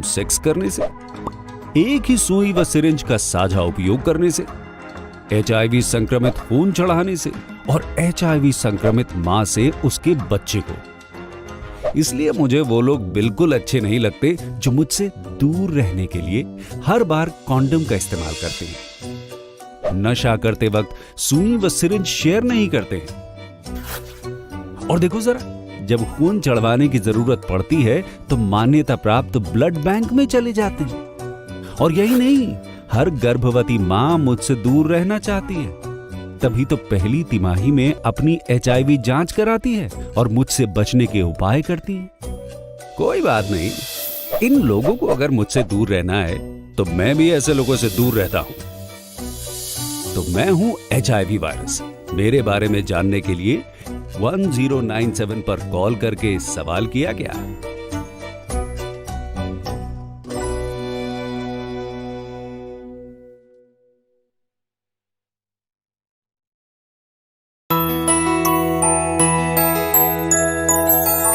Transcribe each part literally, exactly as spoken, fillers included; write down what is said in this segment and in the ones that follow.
सेक्स करने से, एक ही सुई व सिरिंज का साझा उपयोग करने से, एचआईवी संक्रमित खून चढ़ाने से और एचआईवी संक्रमित मां से उसके बच्चे को। इसलिए मुझे वो लोग बिल्कुल अच्छे नहीं लगते जो मुझसे दूर रहने के लिए हर बार कॉन्डम का इस्तेमाल करते हैं, नशा करते वक्त सुई व सिरिंज शेयर नहीं करते हैं। और देखो जरा, जब खून चढ़वाने की जरूरत पड़ती है तो मान्यता प्राप्त ब्लड बैंक में चले जाते हैं। और यही नहीं, हर गर्भवती मां मुझसे दूर रहना चाहती है, तभी तो पहली तिमाही में अपनी एचआईवी जांच कराती है और मुझसे बचने के उपाय करती है। कोई बात नहीं, इन लोगों को अगर मुझसे दूर रहना है तो मैं भी ऐसे लोगों से दूर रहता हूं। तो मैं हूं एचआईवी वायरस। मेरे बारे में जानने के लिए वन ज़ीरो नाइन सेवन पर कॉल करके सवाल किया क्या?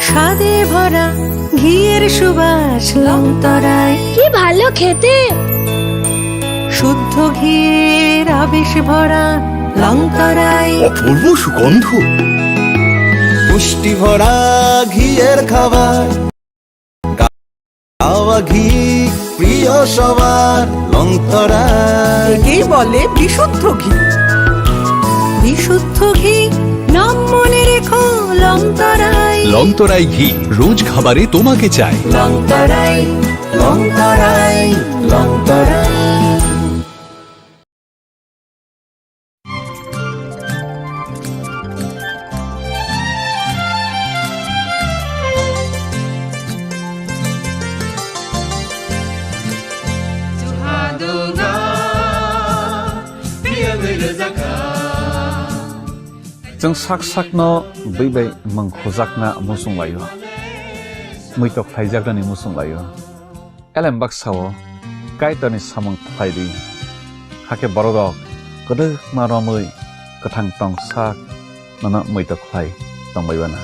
স্বাদে ভরা ঘিয়ের সুবাস লংতরায়। কি ভালো খেতে! শুদ্ধ ঘিয়ের আবেশ ভরা লংতরায়। অপূর্ব সুগন্ধ। পুষ্টি ভরা ঘিয়ের খাবার। গাওয়া ঘি প্রিয় সবার লংতরায়। একেই বলে বিশুদ্ধ ঘি। বিশুদ্ধ ঘি নাম মনে রেখো লংতরায়। লংতরাই ঘি রোজ খাবারে তোমাকে চাই। লংতরায়, লংতরায়, Longtharai. Chwng sak sakno bwi bai mwng khujakna muchung laio, muitok khlaijaknani muchung laio. Elem baksa-o Kaitorni samung khlai di, hakhe bororok kwdwkma romwi kwthang tong sak nono muitok khlai tongbai uana.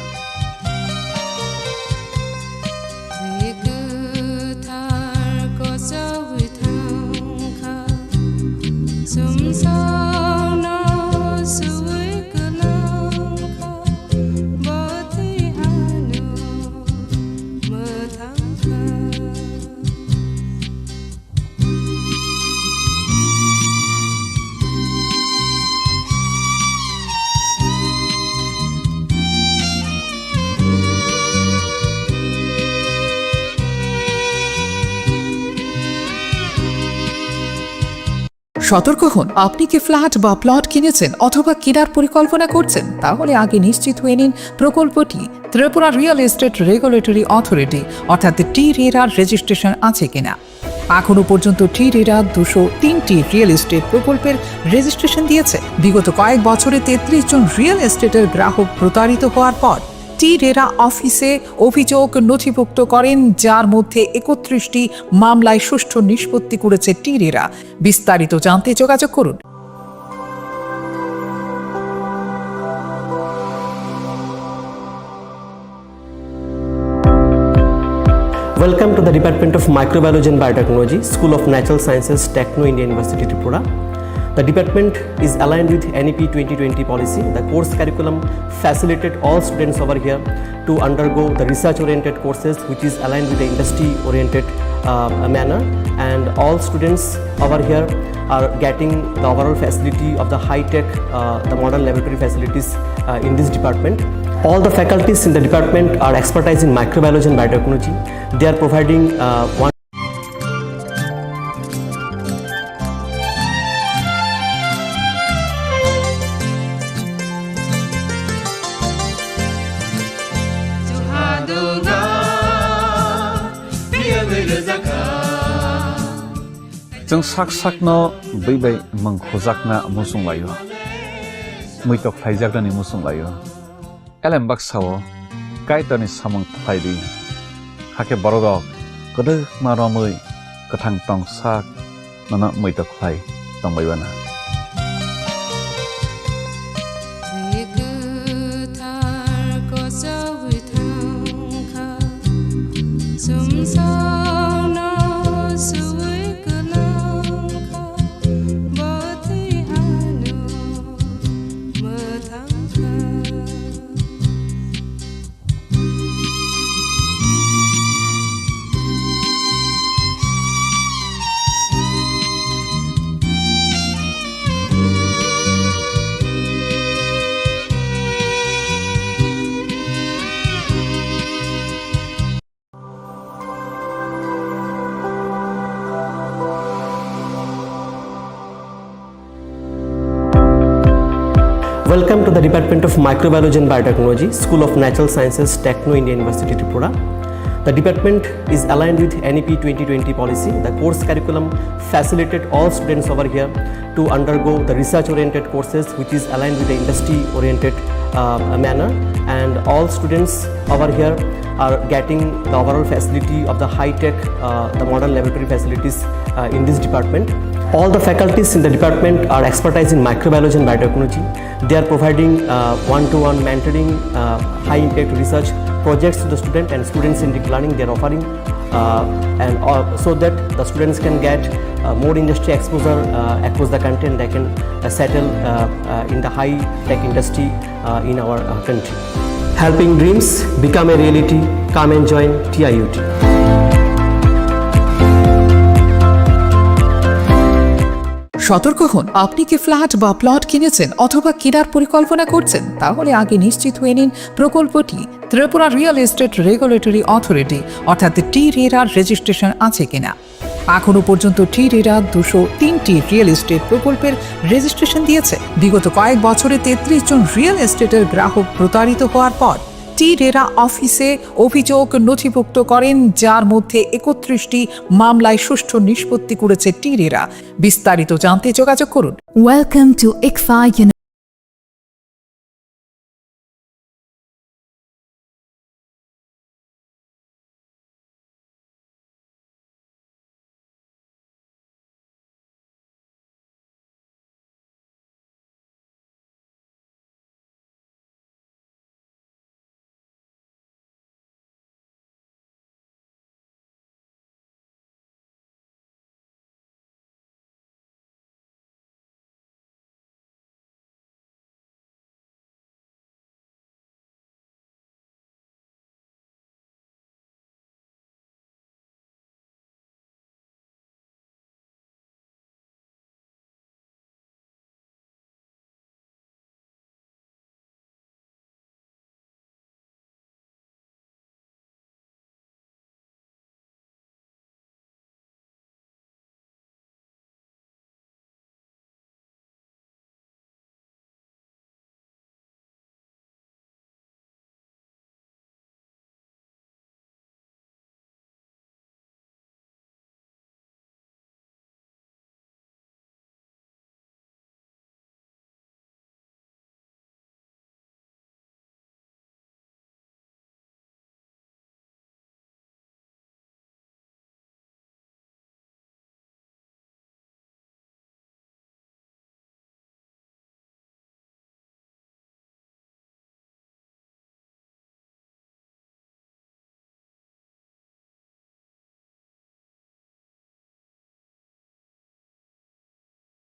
সতর্ক হন, আপনি কি ফ্ল্যাট বা প্লট কিনেছেন অথবা কেনার পরিকল্পনা করছেন? তাহলে আগে নিশ্চিত হয়ে নিন প্রকল্পটি Tripura real estate regulatory authority অর্থাৎ টি রেরার রেজিস্ট্রেশন আছে কিনা। এখনও পর্যন্ত টি রেরা দুশো তিনটি রিয়েল এস্টেট প্রকল্পের রেজিস্ট্রেশন দিয়েছে। বিগত কয়েক বছরে তেত্রিশ জন রিয়েল এস্টেটের গ্রাহক প্রতারিত হওয়ার পর টি রেরা অফিসে অভিযোগ নথিভুক্ত করেন, যার মধ্যে একত্রিশটি মামলায় সুষ্ঠু নিষ্পত্তি করেছে টি রেরা। বিস্তারিত জানতে যোগাযোগ করুন। Welcome to the Department of Microbiology and Biotechnology, School of Natural Sciences, Techno India University, Tripura. The department is aligned with N E P twenty twenty policy. The course curriculum facilitate all students over here to undergo the research-oriented courses, which is aligned with the industry-oriented, uh, manner. And all students over here are getting the overall facility of the high-tech, uh, the modern laboratory facilities, uh, in this department. All the faculties in the department are expertise in microbiology and biotechnology. They are providing, uh, one Chwng sak sakno bwi bai mwng khujakna muchung laio, muitok khlaijaknani muchung laio. Elem baksa-o Kaitorni samung khlai di, hakhe bororok kwdwkma romwi kwthang tong sak nono muitok khlai tongbai uana. Welcome to the Department of Microbiology and Biotechnology, School of Natural Sciences, Techno India University, Tripura. The department is aligned with N E P twenty twenty policy. The course curriculum facilitate all students over here to undergo the research-oriented courses, which is aligned with the industry-oriented, uh, manner. And all students over here are getting the overall facility of the high-tech, uh, the modern laboratory facilities, uh, in this department. All the faculties in the department are expertise in microbiology and biotechnology. They are providing, uh, one-to-one mentoring, uh, high-impact research projects to the student and student-centric learning they are offering, uh, and, uh, so that the students can get, uh, more industry exposure, uh, across the country, and they can, uh, settle, uh, uh, in the high-tech industry, uh, in our, uh, country. Helping dreams become a reality. Come and join T I U T. সতর্ক হন, আপনি কি ফ্ল্যাট বা প্লট কিনেছেন অথবা কেনার পরিকল্পনা করছেন? তাহলে আগে নিশ্চিত হয়ে নিন প্রকল্পটি Tripura real estate regulatory authority অর্থাৎ টি রেরার রেজিস্ট্রেশন আছে কিনা। এখনো পর্যন্ত টি রেরা দুশো তিনটি রিয়েল এস্টেট প্রকল্পের রেজিস্ট্রেশন দিয়েছে। বিগত কয়েক বছরে তেত্রিশ জন রিয়েল এস্টেটের গ্রাহক প্রতারিত হওয়ার পর টি রেরা অফিসে অভিযোগ নথিভুক্ত করেন, যার মধ্যে একত্রিশটি মামলায় সুষ্ঠু নিষ্পত্তি করেছে টি রেরা। বিস্তারিত জানতে যোগাযোগ করুন। Welcome to ICFAI University.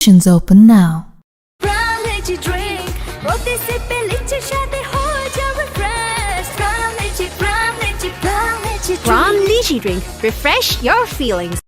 Admissions open now. Prime Lychee drink, প্রতি সিপে লিচির স্বাদে হয়ে যাবে fresh. Prime Lychee, Prime Lychee, Prime Lychee drink. Prime Lychee drink, refresh your feelings.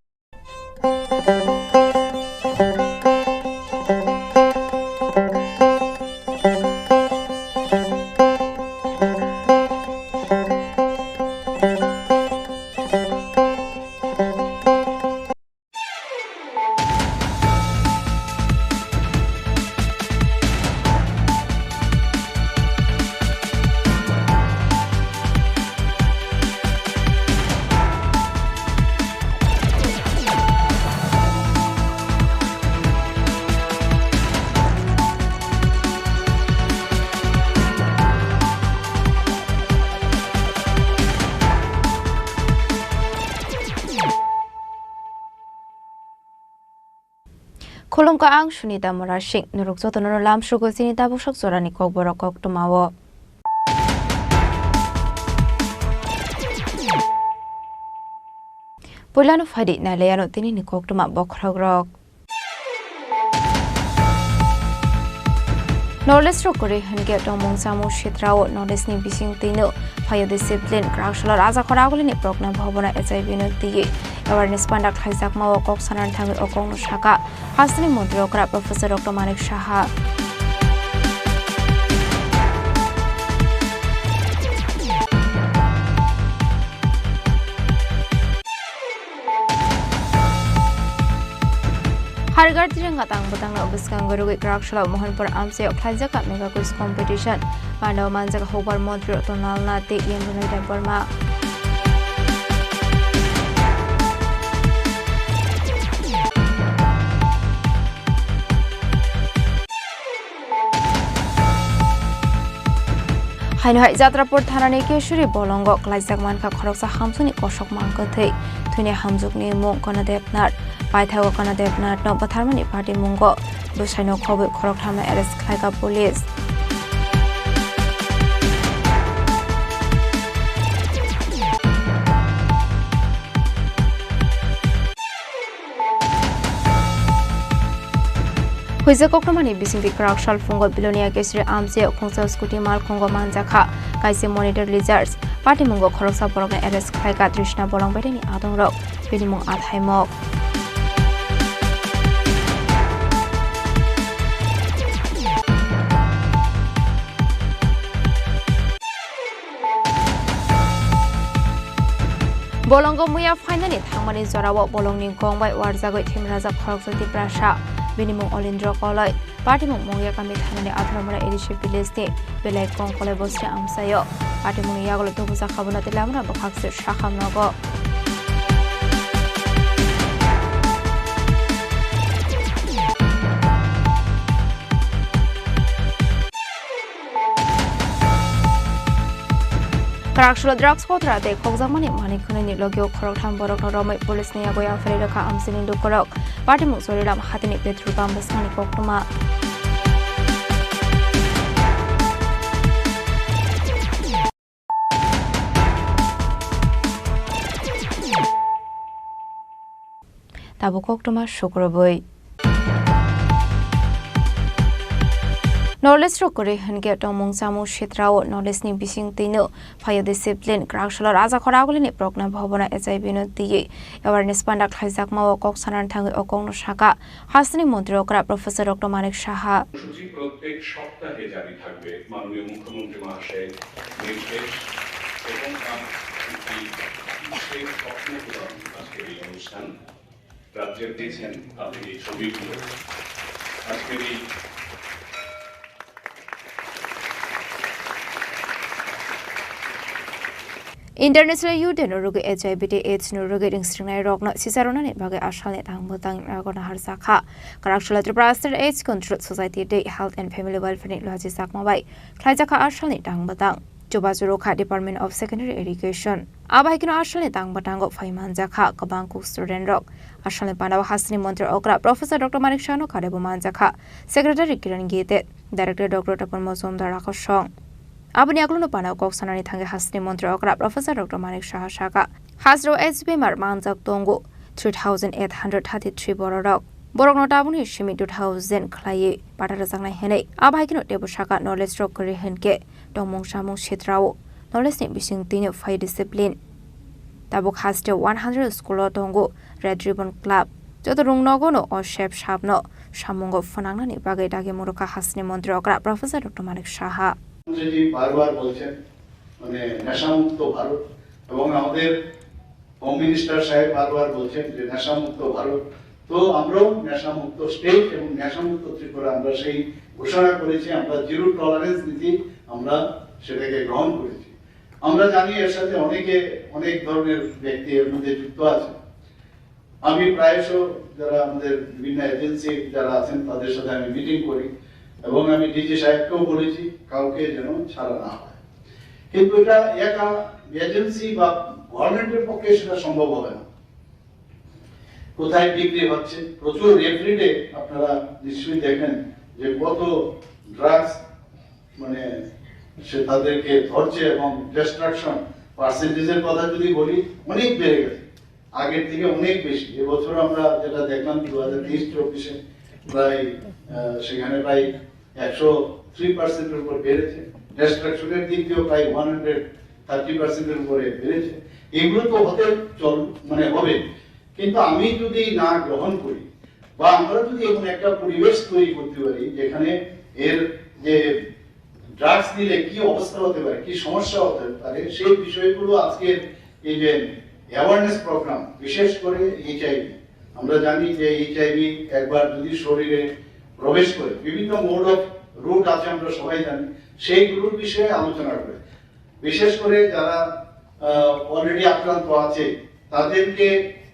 Khulumkha, ang Sunita Murasing. Norok jotono lamsrogo chini tabuksak jorani kokborok koktwmao. Puilano phaidi nailaiano tinini koktwma bokhorokrok. North East rok kwrwi hwnkhe tongmung chamung sitrao North East ni bising twino phaio discipline kwrak salo Rajakhor Agulini Progna Bhavan o H I V no twiwi awareness panda khlaijakmao kok sanani thangwi o kokno sakha hasteni montri okra Professor Doctor Manik Saha. Kargar Tiring Gatang Bwtangno bwskango rwgwi Kraksalo Mohanpur amchaio khlaijak mega quiz competition. Pandao manjak hukbar montri Ratan Lal Nath tei Yamrunai Debbarma. Haino hai Jatrapur thanani Keshuri bolongo klaijak mankha khoroksa hamsuni kosok mangkwthwi. Thwini hamjwkni mung Kanadev Nath. Paithago Kanadev Nathno bwtharmani patimungo bwsaino khobwi khoroktham arrest khlaikha police. Huijak koktwmani bisingtwi kwrak salphungo Bilonia Keshuri amchaio khungsa scooty malkhungo manjakha kaisa monitor lijars. Patimungo khoroksa borokno arrest khlaikha Trishna bolong baidaini adongrok. Bini mung Athaimok. Bolongo muya phainani thangmani jorao bolongni gong bai warjagwi thimrajak khoroksa Tiprasa, bini mung Olindro Koloi, patimung Mungya kami thanani Atharamura A D C village ni belai gong Koloi bosni amchaio. Patimungni yagulo tubujak kha bono tei lamra bwkhak se sakham nogo. Kwraksalo drugs kothra tei khokjakmani manwi khwnwini logio khoroktham borokno romwi police ni yago yapharwi rwkha amchaini lukurok. Patimung Choriram hatini petrol pump bwskangni koktwma. Tabuk koktwma sukrubwi. Knowledge rok kwrwi hwnkhe tongmung chamung setrao knowledge ni bisingtwino phaio discipline. Kwraksalo Raja Khoragulini Progna Bhabono H I V no twiwi awareness panda khlaijakmao kok sanani thangwi o kokno sakha hasteni montri okra Professor Doctor Manik Saha. কর্মসূচি প্রত্যেক সপ্তাহে জারি থাকবে, মাননীয় মুখ্যমন্ত্রী মহাশয় নির্দেশ এবং তার একটি বিশেষ স্বপ্ন পূরণ আজকের এই অনুষ্ঠান। রাজ্যের দিয়েছেন তাদের এই ছবিগুলো। আজকের এই International Youth Day no rwgwi H I V tei AIDS no rwgwi ringsringnai rokno sicharwnani bagwi asalni tangbo tang nagorno harjakha. Kwraksalo Tripura State AIDS Control Society tei Health and Family Welfare ni logi chakma bai khlaijakha asalni tangbo tang. Chubachu rwkha Department of Secondary Education. Abo hai kheno asalni tangbo tango phai manjakha kwbang kuk student rok. Asalni panao hasteni montri okra Professor Doctor Manik Saha no kare bo manjakha Secretary Kiran Gite, Director Doctor Tapan Mojumdar Rakosong. Aboni agluno panao kok sanani thangwi hasteni montri okra Professor Doctor Manik Saha saka, hasteo AIDS bemar manjak tongo three thousand eight hundred thirty-three bororok. Borokno tabukni simi two thousand khlaiwi pata rwjaknai hinwi. Abo hai kheno teibo saka knowledge rok kwrwi hinkhe tongmung samung setrao knowledge ni bisingtwino phai discipline. Tabuk hasteo one hundred school o tongo Red Ribbon Club. Joto rungnogono o sep sapno samungo phwnangnani bagwi dagi murukha hasteni montri okra Professor Doctor Manik Saha. যদি বারবার বলছেন, মানে, নেশামুক্ত ভারত, এবং আমাদের home minister সাহেব বারবার বলছেন যে নেশামুক্ত ভারত, তো আমরাও নেশামুক্ত স্টেট এবং নেশামুক্ত ত্রিপুরা আমরা সেই ঘোষণা করেছি। আমরা জিরো টলারেন্স নীতি আমরা সেটাকে গ্রহণ করেছি। আমরা জানি এর সাথে অনেকে, অনেক ধরনের ব্যক্তি এর মধ্যে যুক্ত আছে। আমি প্রায়শ যারা আমাদের বিভিন্ন এজেন্সি যারা আছেন তাদের সাথে আমি মিটিং করি এবং আমি ডিজি সাহেবকেও বলেছি কাউকে যেন ছাড়া না হয়। কিন্তু এটা একা এজেন্সি বা গভর্নমেন্টের পক্ষে সেটা সম্ভব হবে না। কোথায় বিক্রি হচ্ছে, প্রচুর এভরিডে আপনারা নিশ্চয়ই দেখেন যে কত ড্রাগস, মানে, সে তাদেরকে ধরছে এবং ডিস্ট্রাকশন পার্সেন্টেজের কথা যদি বলি, অনেক বেড়ে গেছে, আগের থেকে অনেক বেশি। এবছর আমরা যেটা দেখলাম দু হাজার তেইশ চব্বিশে প্রায়, আহ, সেখানে প্রায় একশো থ্রি পার্সেন্টের উপর বেড়েছে। ডিস্ট্রাকশনের দিক দিয়েও প্রায় ওয়ান হান্ড্রেড থার্টি পার্সেন্টের উপরে বেড়েছে। এগুলো তো হতে চল, মানে, হবে, কিন্তু আমি যদি না গ্রহণ করি বা আমরা যদি এমন একটা পরিবেশ তৈরি করতে পারি যেখানে এর যে ড্রাগস নিলে কি অবস্থা হতে পারে, কি সমস্যা হতে পারে, সেই বিষয়গুলো আজকের এই যে অ্যাওয়ারনেস প্রোগ্রাম, বিশেষ করে এইচআইভি, আমরা জানি যে এইচআইভি একবার যদি শরীরে প্রবেশ করে, বিভিন্ন মোড অফ রুট আছে, আমরা সবাই জানি, সেইগুলোর বিষয়ে আলোচনা করে। বিশেষ করে যারা অলরেডি আক্রান্ত আছে, তাদেরকে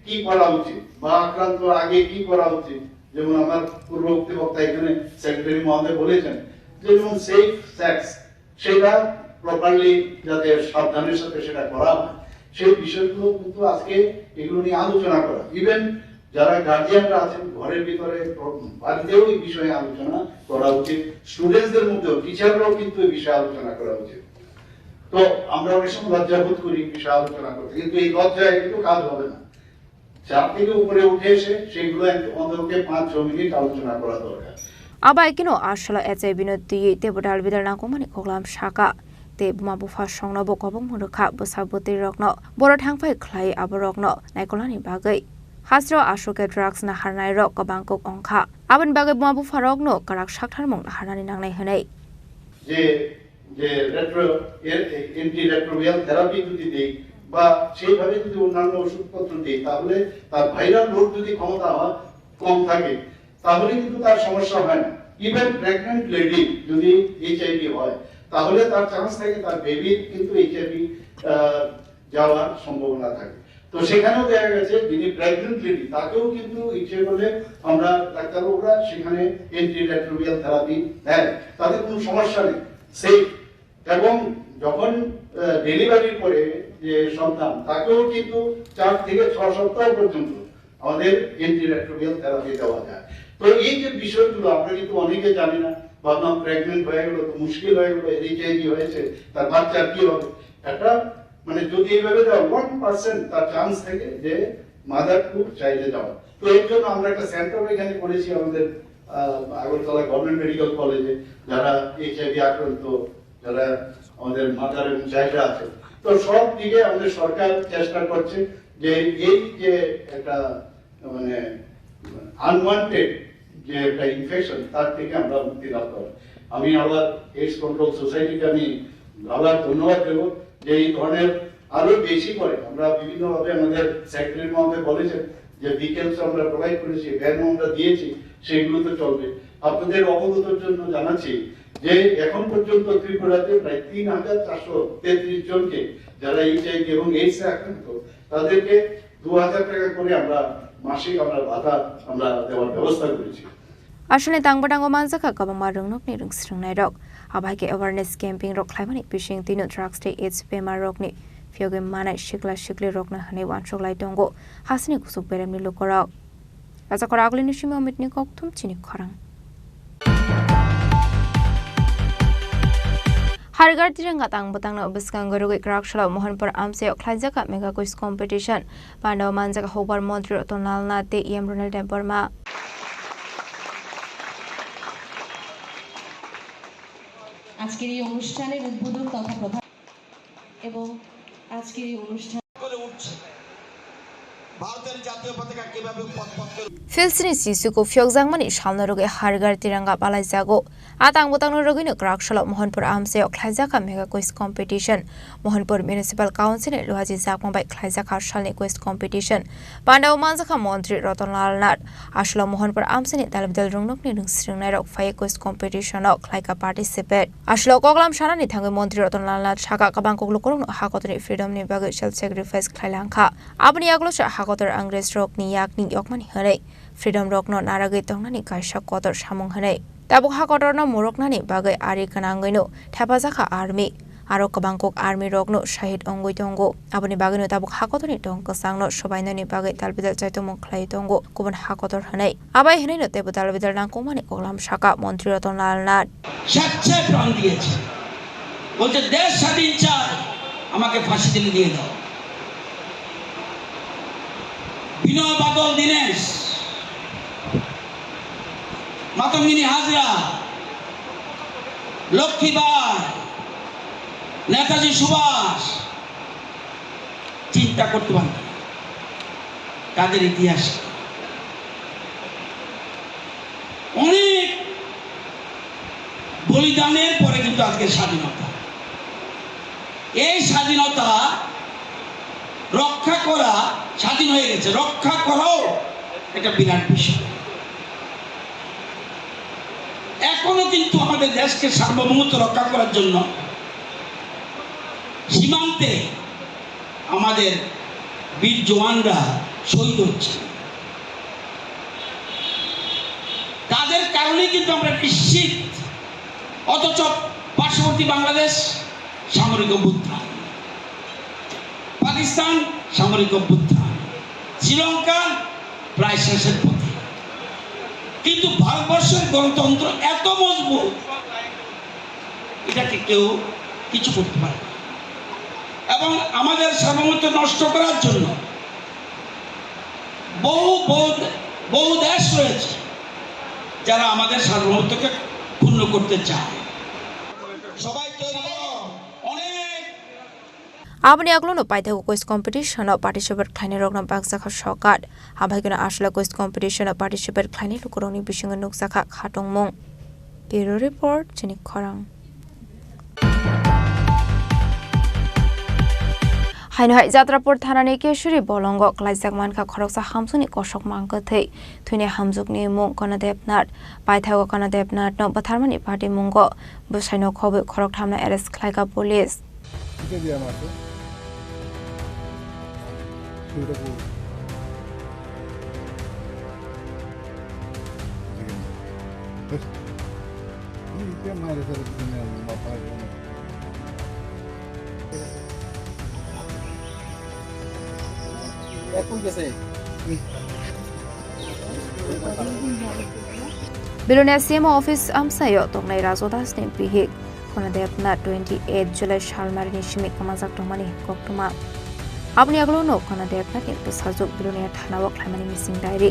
কি করা উচিত বা আক্রান্ত আগে কি করা উচিত, যেমন আমার পূর্ববর্তী বক্তা এখানে সেক্রেটারি মহোদয় বলেছেন যে যেমন সেফ সেক্স, সেটা প্রপারলি যাতে সাবধানের সাথে সেটা করা হয়, সেই বিষয়গুলো কিন্তু আজকে এগুলো নিয়ে আলোচনা করা। ইভেন যারা গার্জিয়ানরা আছেন ঘরের ভিতরে, বাড়িতেও এই বিষয়ে আলোচনা করা উচিত। স্টুডেন্টসদের মধ্যেও, টিচাররাও কিন্তু এই বিষয়ে আলোচনা করা উচিত। তো আমরা অনেক সময় লজ্জাবোধ করি এই বিষয়ে আলোচনা করতে, কিন্তু এই লজ্জায় কিন্তু কাজ হবে না। চার থেকে উপরে উঠে এসে সেগুলো এক-, অন্তত পাঁচ ছ মিনিট আলোচনা করা দরকার। Abai kino asolo H I V no twiwi tei bodal bidal nangkukmani koklam saka. Tei buma bupha songno bo kobokma rwkha bwsa bwtwi rokno. Boro thangphai khlai abo rokno naikolnani bagwi. Hasteo aswk khe drugs naharnai rok kwbang kok wngkha. Aboni bagwi buma bupha rokno kwrak saktharmung naharnani nangnai hwnwi. যে, যে রেট্রো, এ-, এ-, অ্যান্টিরেট্রোভিয়াল থেরাপি যদি দেই বা সেইভাবে যদি অন্যান্য ওষুধপত্র দেই, তাহলে তার ভাইরাল লোড যদি ক্ষমতা হয়, কম থাকে, তাহলে কিন্তু তার সমস্যা হয় না। ইভেন প্রেগন্যান্ট লেডি যদি এইচআইভি হয়, তাহলে তার চান্স থাকে তার বেবির কিন্তু এইচআইভি, আহ, যাওয়ার সম্ভাবনা থাকে। তো সেখানেও দেখা গেছে যিনি প্রেগন্যান্ট লেডি, তাকেও কিন্তু ইচ্ছে করলে আমরা ডাক্তারবাবুরা সেখানে অ্যান্টিরেট্রোভিয়াল থেরাপি দেয়, তাদের কোনো সমস্যা নেই, সেফ। এবং যখন, আহ, ডেলিভারির পরে যে সন্তান, তাকেও কিন্তু চার থেকে ছয় সপ্তাহ পর্যন্ত আমাদের অ্যান্টিরেট্রোভিয়াল থেরাপি দেওয়া যায়। তো এই যে বিষয়গুলো আমরা কিন্তু অনেকে জানি না, ভাবলাম প্রেগন্যান্ট হয়ে গেলো তো মুশকিল হয়ে গেলো, এইচআইভি হয়েছে, তার বাচ্চার কি হবে? একটা, মানে, যদি এইভাবে দেওয়া, ওয়ান পার্সেন্ট তার চান্স থাকে যে মাদার টু চাইল্ডে যাওয়া। তো এর জন্য আমরা একটা সেন্টার এখানে করেছি আমাদের, আহ, আগরতলা গভর্নমেন্ট মেডিকেল কলেজে, যারা এইচআইভি আক্রান্ত, যারা আমাদের মাদার এবং চাইল্ডরা আছে, তো সব দিকে আমাদের সরকার চেষ্টা করছে যে এই যে একটা, মানে, আনওয়ান্টেড যে একটা ইনফেকশন, তার থেকে আমরা মুক্তি লাভ করব। আমি আবার এইডস কন্ট্রোল সোসাইটিকে আমি আবার ধন্যবাদ দেব যে এই ধরনের আরো বেশি করে আমরা বিভিন্নভাবে, আমাদের সেক্রেটারি মহোদয় বলেছেন যে ভিকেলস আমরা প্রোভাইড করেছি, ভ্যানও আমরা দিয়েছি, সেগুলো তো চলবে। আপনাদের অবগতর জন্য জানাচ্ছি যে এখন পর্যন্ত ত্রিপুরাতে প্রায় তিন হাজার চারশো তেত্রিশ জনকে, যারা এইচআইভি এবং এইডস এ আক্রান্ত, তাদেরকে দু হাজার টাকা করে আমরা মাসিক আমরা ভাতা আমরা দেওয়ার ব্যবস্থা করেছি। Aswkni tangbo tango manjakha kwbangma rwngnokni rwngsrwngnairok. Abo hai khe awareness camping rok khlaimani bising twino drugs tei AIDS bemar rokni phiyogwi manai sikla sikli rokno hwnwi uansuk lai tongo hasini kuchuk beremni lukurok. Rajakor Agulini simi Omitni kokthum chini khorang. Harigar Tiranga tang bwtangno bwskango rwgwi kwrak salo Mohanpur amchaio khlaijakha mega quiz competition. Pandao manjak hokbar montri Ratan Lal Nath tei E M Ronald Debbarma. আজকের এই অনুষ্ঠানের উদ্বোধক তথা প্রধান এবং আজকের এই অনুষ্ঠান করে উঠছে। ভারতের জাতীয় পতাকা কিভাবে পথ পথ করে Filsini sisuku phiyokjakmani salno rwgwi Harigar Tiranga balaijago. A tang bwtangno rwgwino kwrak salo Mohanpur amchaio khlaijakha mega quiz competition. Mohanpur Municipal Council ni luhaji jakma bai khlaijakha salni quiz competition. Pandao manjakha montri Ratan Lal Nath. Aswlo Mohanpur amchaini dalbidal rwngnokni rwngsrwngnairok phaiwi quiz competition-o khlaikha participate. Aswlo koklam sanani thangwi montri Ratan Lal Nath sakha kwbang kok lukurokno hakotorni freedom-ni bagwi self sacrifice khlailangkha. Aboni yagulo se hakotor Angres rokni yakni yokmani hwnwi freedom rokno naragwi tongnani kaisa kotor samung hwnwi. Tabuk hakotorno muruknani bagwi ari gwnangwino thepajakha army. Aro kwbang kok army rokno shahid wngwi tongo. Aboni bagwino tabuk hakotorni tong kwchangno swbainani bagwi dalbidal chaitomung khlaiwi tongo kubun hakotor hwnwi. Abai hwnwino teibo dalbidal nangkukmani koklam sakha montri Ratan Lal Nath. স্বেচ্ছায় প্রাণ দিয়েছে, বলছে দেশ স্বাধীন চাই, আমাকে ফাঁসি দিলে দিয়ে দাও। বিনয় বাদল দীনেশ, মাতঙ্গিনী হাজরা, লক্ষ্মীবাঈ, নেতাজি সুভাষ, চিন্তা করতে পারেন তাদের ইতিহাস। অনেক বলিদানের পরে কিন্তু আজকে স্বাধীনতা। এই স্বাধীনতা রক্ষা করা, স্বাধীন হয়ে গেছে, রক্ষা করাও একটা বিরাট বিষয়। এখনো কিন্তু আমাদের দেশকে সার্বভৌমত্ব রক্ষা করার জন্য সীমান্তে আমাদের বীর জওয়ানরা শহীদ হচ্ছে। তাদের কারণেই কিন্তু আমরা নিশ্চিত। অথচ পার্শ্ববর্তী বাংলাদেশ সামরিক অভ্যুত্থান, পাকিস্তান সামরিক অভ্যুত্থান, শ্রীলঙ্কা প্রায় শেষের পথে। কিন্তু ভারতবর্ষের গণতন্ত্র এত মজবুত, এটাকে কেউ কিছু করতে পারে না। এবং আমাদের সার্বভৌমত্ব নষ্ট করার জন্য বহু বহু বহু দেশ রয়েছে, যারা আমাদের সার্বভৌমত্বকে ক্ষুণ্ণ করতে চায়। সবাই তৈরি হও, অনেক Aboni aglono paithago quiz competition o participate khlainai rokno bakjakha sokar. Abai kheno aswlai quiz competition o participate khlainai lukurokni bisingo nukjakha khatungmung. Bureau report, chini khorang. Haino hai Jatrapur thanani Keshuri bolongo klaijak mankha khoroksa hamsuni kosok mangkwthwi. Thwini hamjwkni mung Kono Debnath. Paithago Kono Debnathno bwtharmani patimungo bwsaino khobwi khorokthamno arrest khlaikha police. Kita dia masuk. Sudah bu. Terus, ini dia main dari satu dunia lima pagi. Bilonia C M O office amsaio tongnai Rajo Dasni bihik. Kono Debnath twenty eight July salmarini simi kwmajak tongmani koktwma. Aboni aglono Kono Debnathni bwsajwk Bilonia thanao khlaimani missing diary.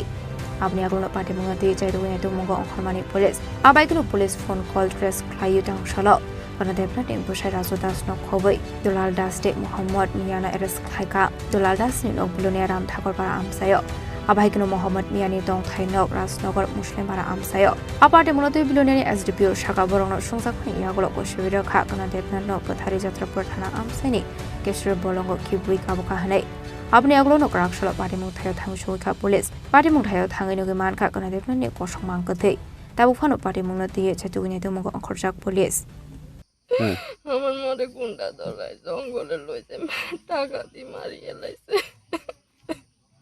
Aboni aglono patimungno twi chaitugwi naitukmungo ongkhormani police. Abaikunu police phone call trace khlaiwi tongthokno Kono Debnathni bwsai Rajo Dasno khobwi Dulal Das tei Mohammad Miyano arrest khlaikha. Dulal Dasni nok Bilonia Ramthakorpara amsaio. Abaikunu Mohammad Miyani tongthai nok Rajnagar Muslimpara amsaio. A patimungno twi Biloniani S D P O saka borokno sungjakmani yagulo kusiwi rwkha Kono Debnathno bwtharwi Jatrapur thana amsaini Keshuri bolongo khibwi kabukha hwnwi. Aboni yagulono kwrak salo patimung thaio thangwi sogwikha police. Patimung thaio thangwi nugwi mankha Kono Debnathni kosok mangkwthwi. Tabuk phano patimungno twiwi chaitugwi naitukmungo ongkhorjak police. Hmm. আমার মারে গুন্ডা ধরায়, জঙ্গলে লই যায়, টাকা দিয়ে মারিয়ে লাইছে।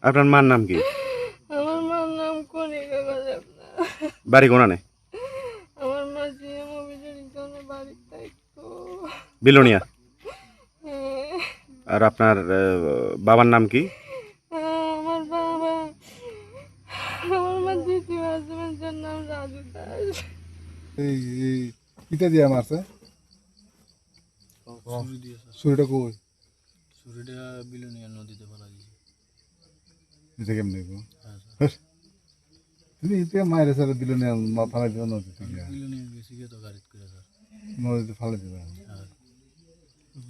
আপনার মার নাম কি? আমার মার নাম কণিকা দেবনাথ। বাড়ি কোনানে? আমার মা জি এম অফিসের এখানে বাড়ি থাকতো। বিলোনিয়া? হ্যাঁ। আর আপনার, আহ, বাবার নাম কি? আমার বাবা, আমার মা দ্বিতীয় হাজবেন্ডের নাম রাজু দাস। এই, এই, ইটা দিয়া মারছে? ছুরি দিয়ে, স্যার। ছুরিটা কই? ছুরিটা বিলোনিয়া নদীতে ফেলা দিয়েছে। এটা কেমনে গো? হ্যাঁ, স্যার। হ্যাঁ। তুমি ইতে মায়ের সাথে বিলোনিয়া মা ফেলা দিও নদীতে গিয়া। বিলোনিয়া গেছি গিয়ে তো গাড়িত করে, স্যার। নদীতে ফেলা দিবা। হ্যাঁ।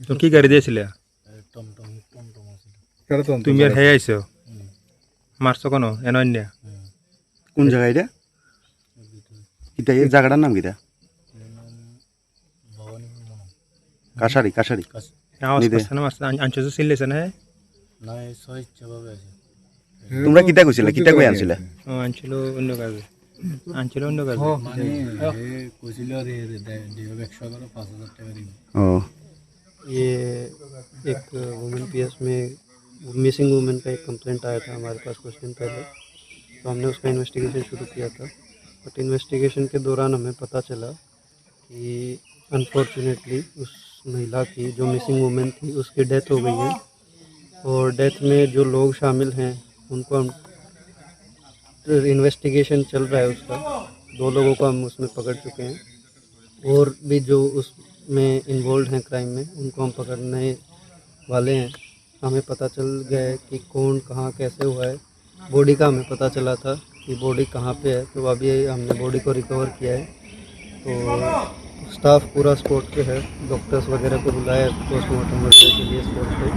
তো কি গাড়ি দিয়েছিলে? এ, টমটম, টমটম আছিল। কেডা টমটম তুমি আর চালাইছে? হে আইছো? হুম। মারছো কোনো? এনো আইন্যা? হুম। কোন জায়গা এটা? এর ভিতরে। কিতা, এই জায়গাটার নাম কিতা? এর নাম ভবানীপুর মনে হয়। কাছারি, কাছারি। কাছ-, আওয়াজ নিদে। করছে না, মারছে, আন-, আনছো তো সিলেছে না, হ্যাঁ? না, এই স্বেচ্ছাভাবে আছে। তোমরা কিতা কইছিলা? কিতা কই আনছিলা? ও, আনছিল অন্য কাজে। আনছিল অন্য কাজে। মানে, এ কইছিল রে, রে, দে-, দিও, একশো এগারো, পাঁচ হাজার টাকা দিও। ও। ये एक वुमेन पीएस में मिसिंग वुमेन का एक कंप्लेंट आया था हमारे पास कुछ दिन पहले, तो हमने उसका इन्वेस्टिगेशन शुरू किया था। बट इन्वेस्टिगेशन के दौरान हमें पता चला कि अनफॉर्चुनेटली उस महिला की, जो मिसिंग वुमेन थी, उसकी डेथ हो गई है। और डेथ में जो लोग शामिल हैं, उनको हम, इन्वेस्टिगेशन चल रहा है उसका। दो लोगों को हम उसमें पकड़ चुके हैं। और भी जो उसमें इन्वॉल्व हैं क्राइम में, उनको हम पकड़ने वाले हैं। हमें पता चल गया है कि कौन, कहाँ, कैसे हुआ है। बॉडी का हमें पता चला था कि बॉडी कहाँ पे है, तो अभी हमने बॉडी को रिकवर किया है। तो स्टाफ पूरा स्पॉट पे है, डॉक्टर्स वगैरह को बुलाया है पोस्टमार्टम वगैरह के लिए स्पॉट पे।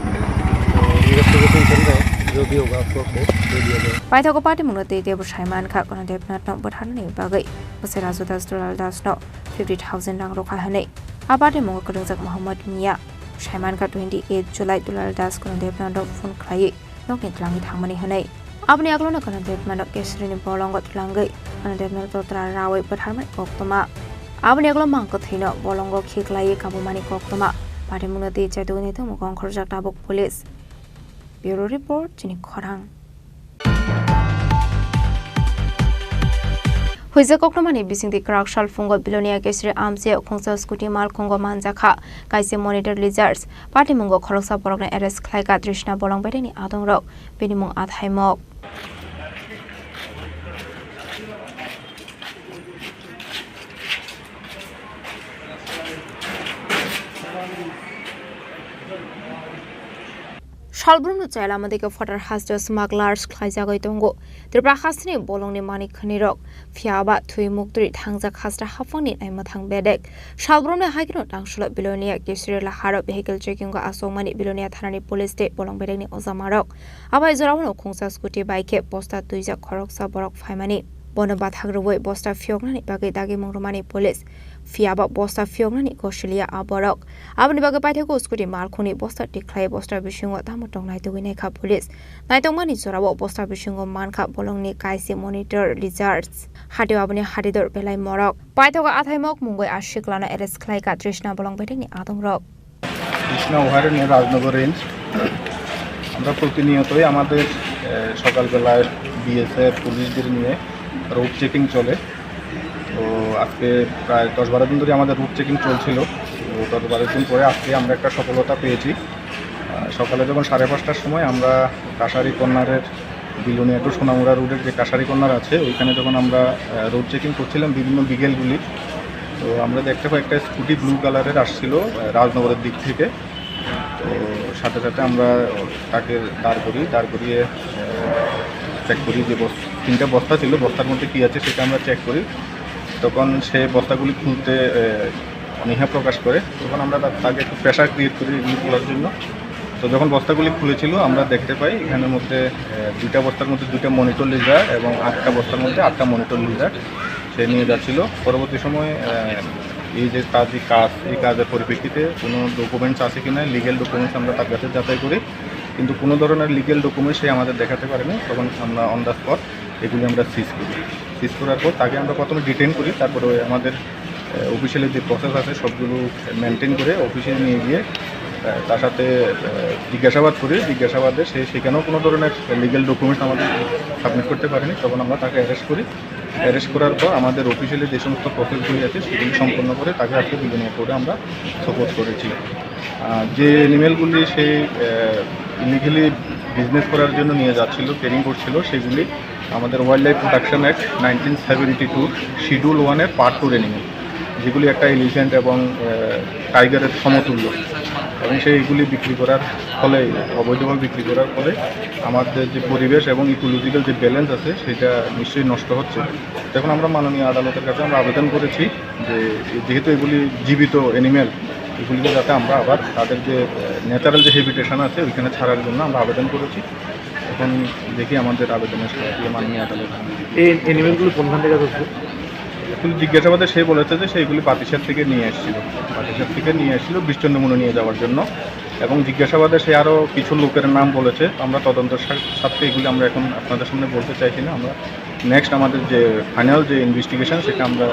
तो इन्वेस्टिगेशन चल रहा है, जो भी होगा आपको अपडेट दे दिया जाएगा। Paithago patimungno tei tei bwsai mankha Kono Debnathno bwtharnani bagwi bwsai Raju Das Dulal Dasno fifty thousand rang rwkha hwnwi. A patimungo kwrwngjak Mohammad Mia bwsai mankha twenty eight July Dulal Das Kono Debnathno phone khlaiwi nokni twlangwi thangmani hwnwi. Aboni yagulono Kanadetmano Kesrini bolongo twlangwi Kanadetmano totra rawi bwtharmani koktwma. Aboni yagulo mangkwthwino bolongo khiklaiwi kabumani koktwma. Patimungno twi chaitugwi naitugmung kongkhorjak tabuk police. Bureau report, chini khorang. Huijak koktwmani bisingtwi kwrak sal phungo Bilonia Kesri amchio khungsa scooty malkhungo manjakha kaisa monitor lizards. Patimungo khoroksa borokno arrest khlaikha Trishna bolong bedekni adongrok, bini mung Athaimok. Salbrumno chayla mode khe photar haste smugglers khlaijagwi tongo. Tripura hasteni bolongni manik khwnirok, phiya ba thwi muktwi thangjak hasta haphangni naimwthang bedek. Salbrumni haikeno tangsulo Bilonia Kesri laharo vehicle checking o achukmani Bilonia thanani police tei bolong bedekni ojamarok. Abai joraono khungsa scooty bai khe bosta twijak khoroksa borok phaimani. Bono bathak rwui bosta phiyoknani bagwi dagimung rwmani police. Phiya ba bosta phiyoknani gosiliya a borok. Aboni bagwi paithakgo scooty malkhungni bosta tikhlai bosta bisingo tamo tongnai tugwi naikha police. Naitokmani jorao bosta bisingo mankha bolongni kaisi monitor lizards. Hatio aboni hatidor belai morok. Paithago Athaimok mungwi a siklano arrest khlaikha Trishna bolong bedekni adongrok. Krishna অভয়ারণ্য, রাজনগর রেঞ্জ। আমরা প্রতিনিয়তই আমাদের, আহ, সকালবেলায় বিএসএফ পুলিশদের নিয়ে road checking চলে। তো আজকে প্রায় দশ বারো দিন ধরে আমাদের রোড চেকিং চলছিল। তো দশ বারো দিন পরে আজকে আমরা একটা সফলতা পেয়েছি। আহ, সকালে যখন সাড়ে পাঁচটার সময় আমরা কাশারি কর্নারের বিলোনিয়া টু সোনামুড়া রোডের যে কাশারি কর্নার আছে, ওইখানে যখন আমরা, আহ, রোড চেকিং করছিলাম বিভিন্ন বিকেলগুলি, তো আমরা দেখতে পাই একটা স্কুটি ব্লু কালারের আসছিল, আহ, রাজনগরের দিক থেকে। তো সাথে সাথে আমরা তাকে দাঁড় করি, দাঁড় করিয়ে, আহ, চেক করি যে বস-, তিনটা বস্তা ছিল, বস্তার মধ্যে কী আছে সেটা আমরা চেক করি। তখন সে বস্তাগুলি খুলতে, আহ, অনীহা প্রকাশ করে। তখন আমরা তা-, তাকে একটু প্রেশার ক্রিয়েট করি এগুলি খোলার জন্য। তো যখন বস্তাগুলি খুলেছিল, আমরা দেখতে পাই এখানের মধ্যে, আহ, দুইটা বস্তার মধ্যে দুইটা মনিটর লিজার এবং আটটা বস্তার মধ্যে আটটা মনিটর লিজার সে নিয়ে যাচ্ছিল। পরবর্তী সময়ে, আহ, এই যে তার যে কাজ, এই কাজের পরিপ্রেক্ষিতে কোনো ডকুমেন্টস আছে কিনা, লিগ্যাল ডকুমেন্টস আমরা তার কাছে যাচাই করি, কিন্তু কোনো ধরনের লিগ্যাল ডকুমেন্টস সে আমাদের দেখাতে পারেনি। তখন আমরা অন দ্য স্পট এগুলি আমরা সিজ করি। সিজ করার পর তাকে আমরা প্রথমে ডিটেইন করি, তারপরে ওই আমাদের, আহ, অফিসিয়ালি যে প্রসেস আছে সবগুলো মেনটেন করে অফিসে নিয়ে গিয়ে, আহ, তার সাথে, আহ, জিজ্ঞাসাবাদ করি। জিজ্ঞাসাবাদে সে সেখানেও কোনো ধরনের লিগ্যাল ডকুমেন্টস আমাদের সাবমিট করতে পারেনি, তখন আমরা তাকে অ্যারেস্ট করি। অ্যারেস্ট করার পর আমাদের অফিসিয়ালি যে সমস্ত প্রসেসগুলি আছে সেগুলি সম্পন্ন করে তাকে আজকে বিলোনিয়া কোর্টে আমরা সোপোজ করেছি। আহ, যে অ্যানিমেলগুলি সে, আহ, ইলিগালি বিজনেস করার জন্য নিয়ে যাচ্ছিল, ক্যারিং করছিল, সেগুলি আমাদের wild life protection act nineteen seventy to schedule ওয়ানের পার্ট টুর অ্যানিমেল, যেগুলি একটা এলিফ্যান্ট এবং, আহ, টাইগারের সমতুল্য, এবং সেইগুলি বিক্রি করার ফলে, অবৈধভাবে বিক্রি করার ফলে আমাদের যে পরিবেশ এবং ইকোলজিক্যাল যে ব্যালেন্স আছে সেটা নিশ্চয়ই নষ্ট হচ্ছে। এখন আমরা মাননীয় আদালতের কাছে আমরা আবেদন করেছি যে যেহেতু এগুলি জীবিত অ্যানিমেল, এগুলিকে যাতে আমরা আবার তাদের যে, আহ, ন্যাচারাল যে হ্যাবিটেশন আছে ওইখানে ছাড়ার জন্য আমরা আবেদন করেছি। এখন দেখি আমাদের আবেদনের সাড়া দিয়ে মাননীয় আদালত। এই অ্যানিমেলগুলো কোনখান থেকে আসছে? এখন জিজ্ঞাসাবাদে সে বলেছে যে সে এগুলি পাতিসার থেকে নিয়ে এসেছিল, পাতিসার থেকে নিয়ে এসেছিল বিষ্ণুমুনে নিয়ে যাওয়ার জন্য। এবং জিজ্ঞাসাবাদে সে আরও কিছু লোকের নাম বলেছে। আমরা তদন্তের সা-, স্বার্থে এগুলি আমরা এখন আপনাদের সামনে বলতে চাইছি না। আমরা নেক্সট আমাদের যে ফাইনাল যে ইনভেস্টিগেশন সেটা আমরা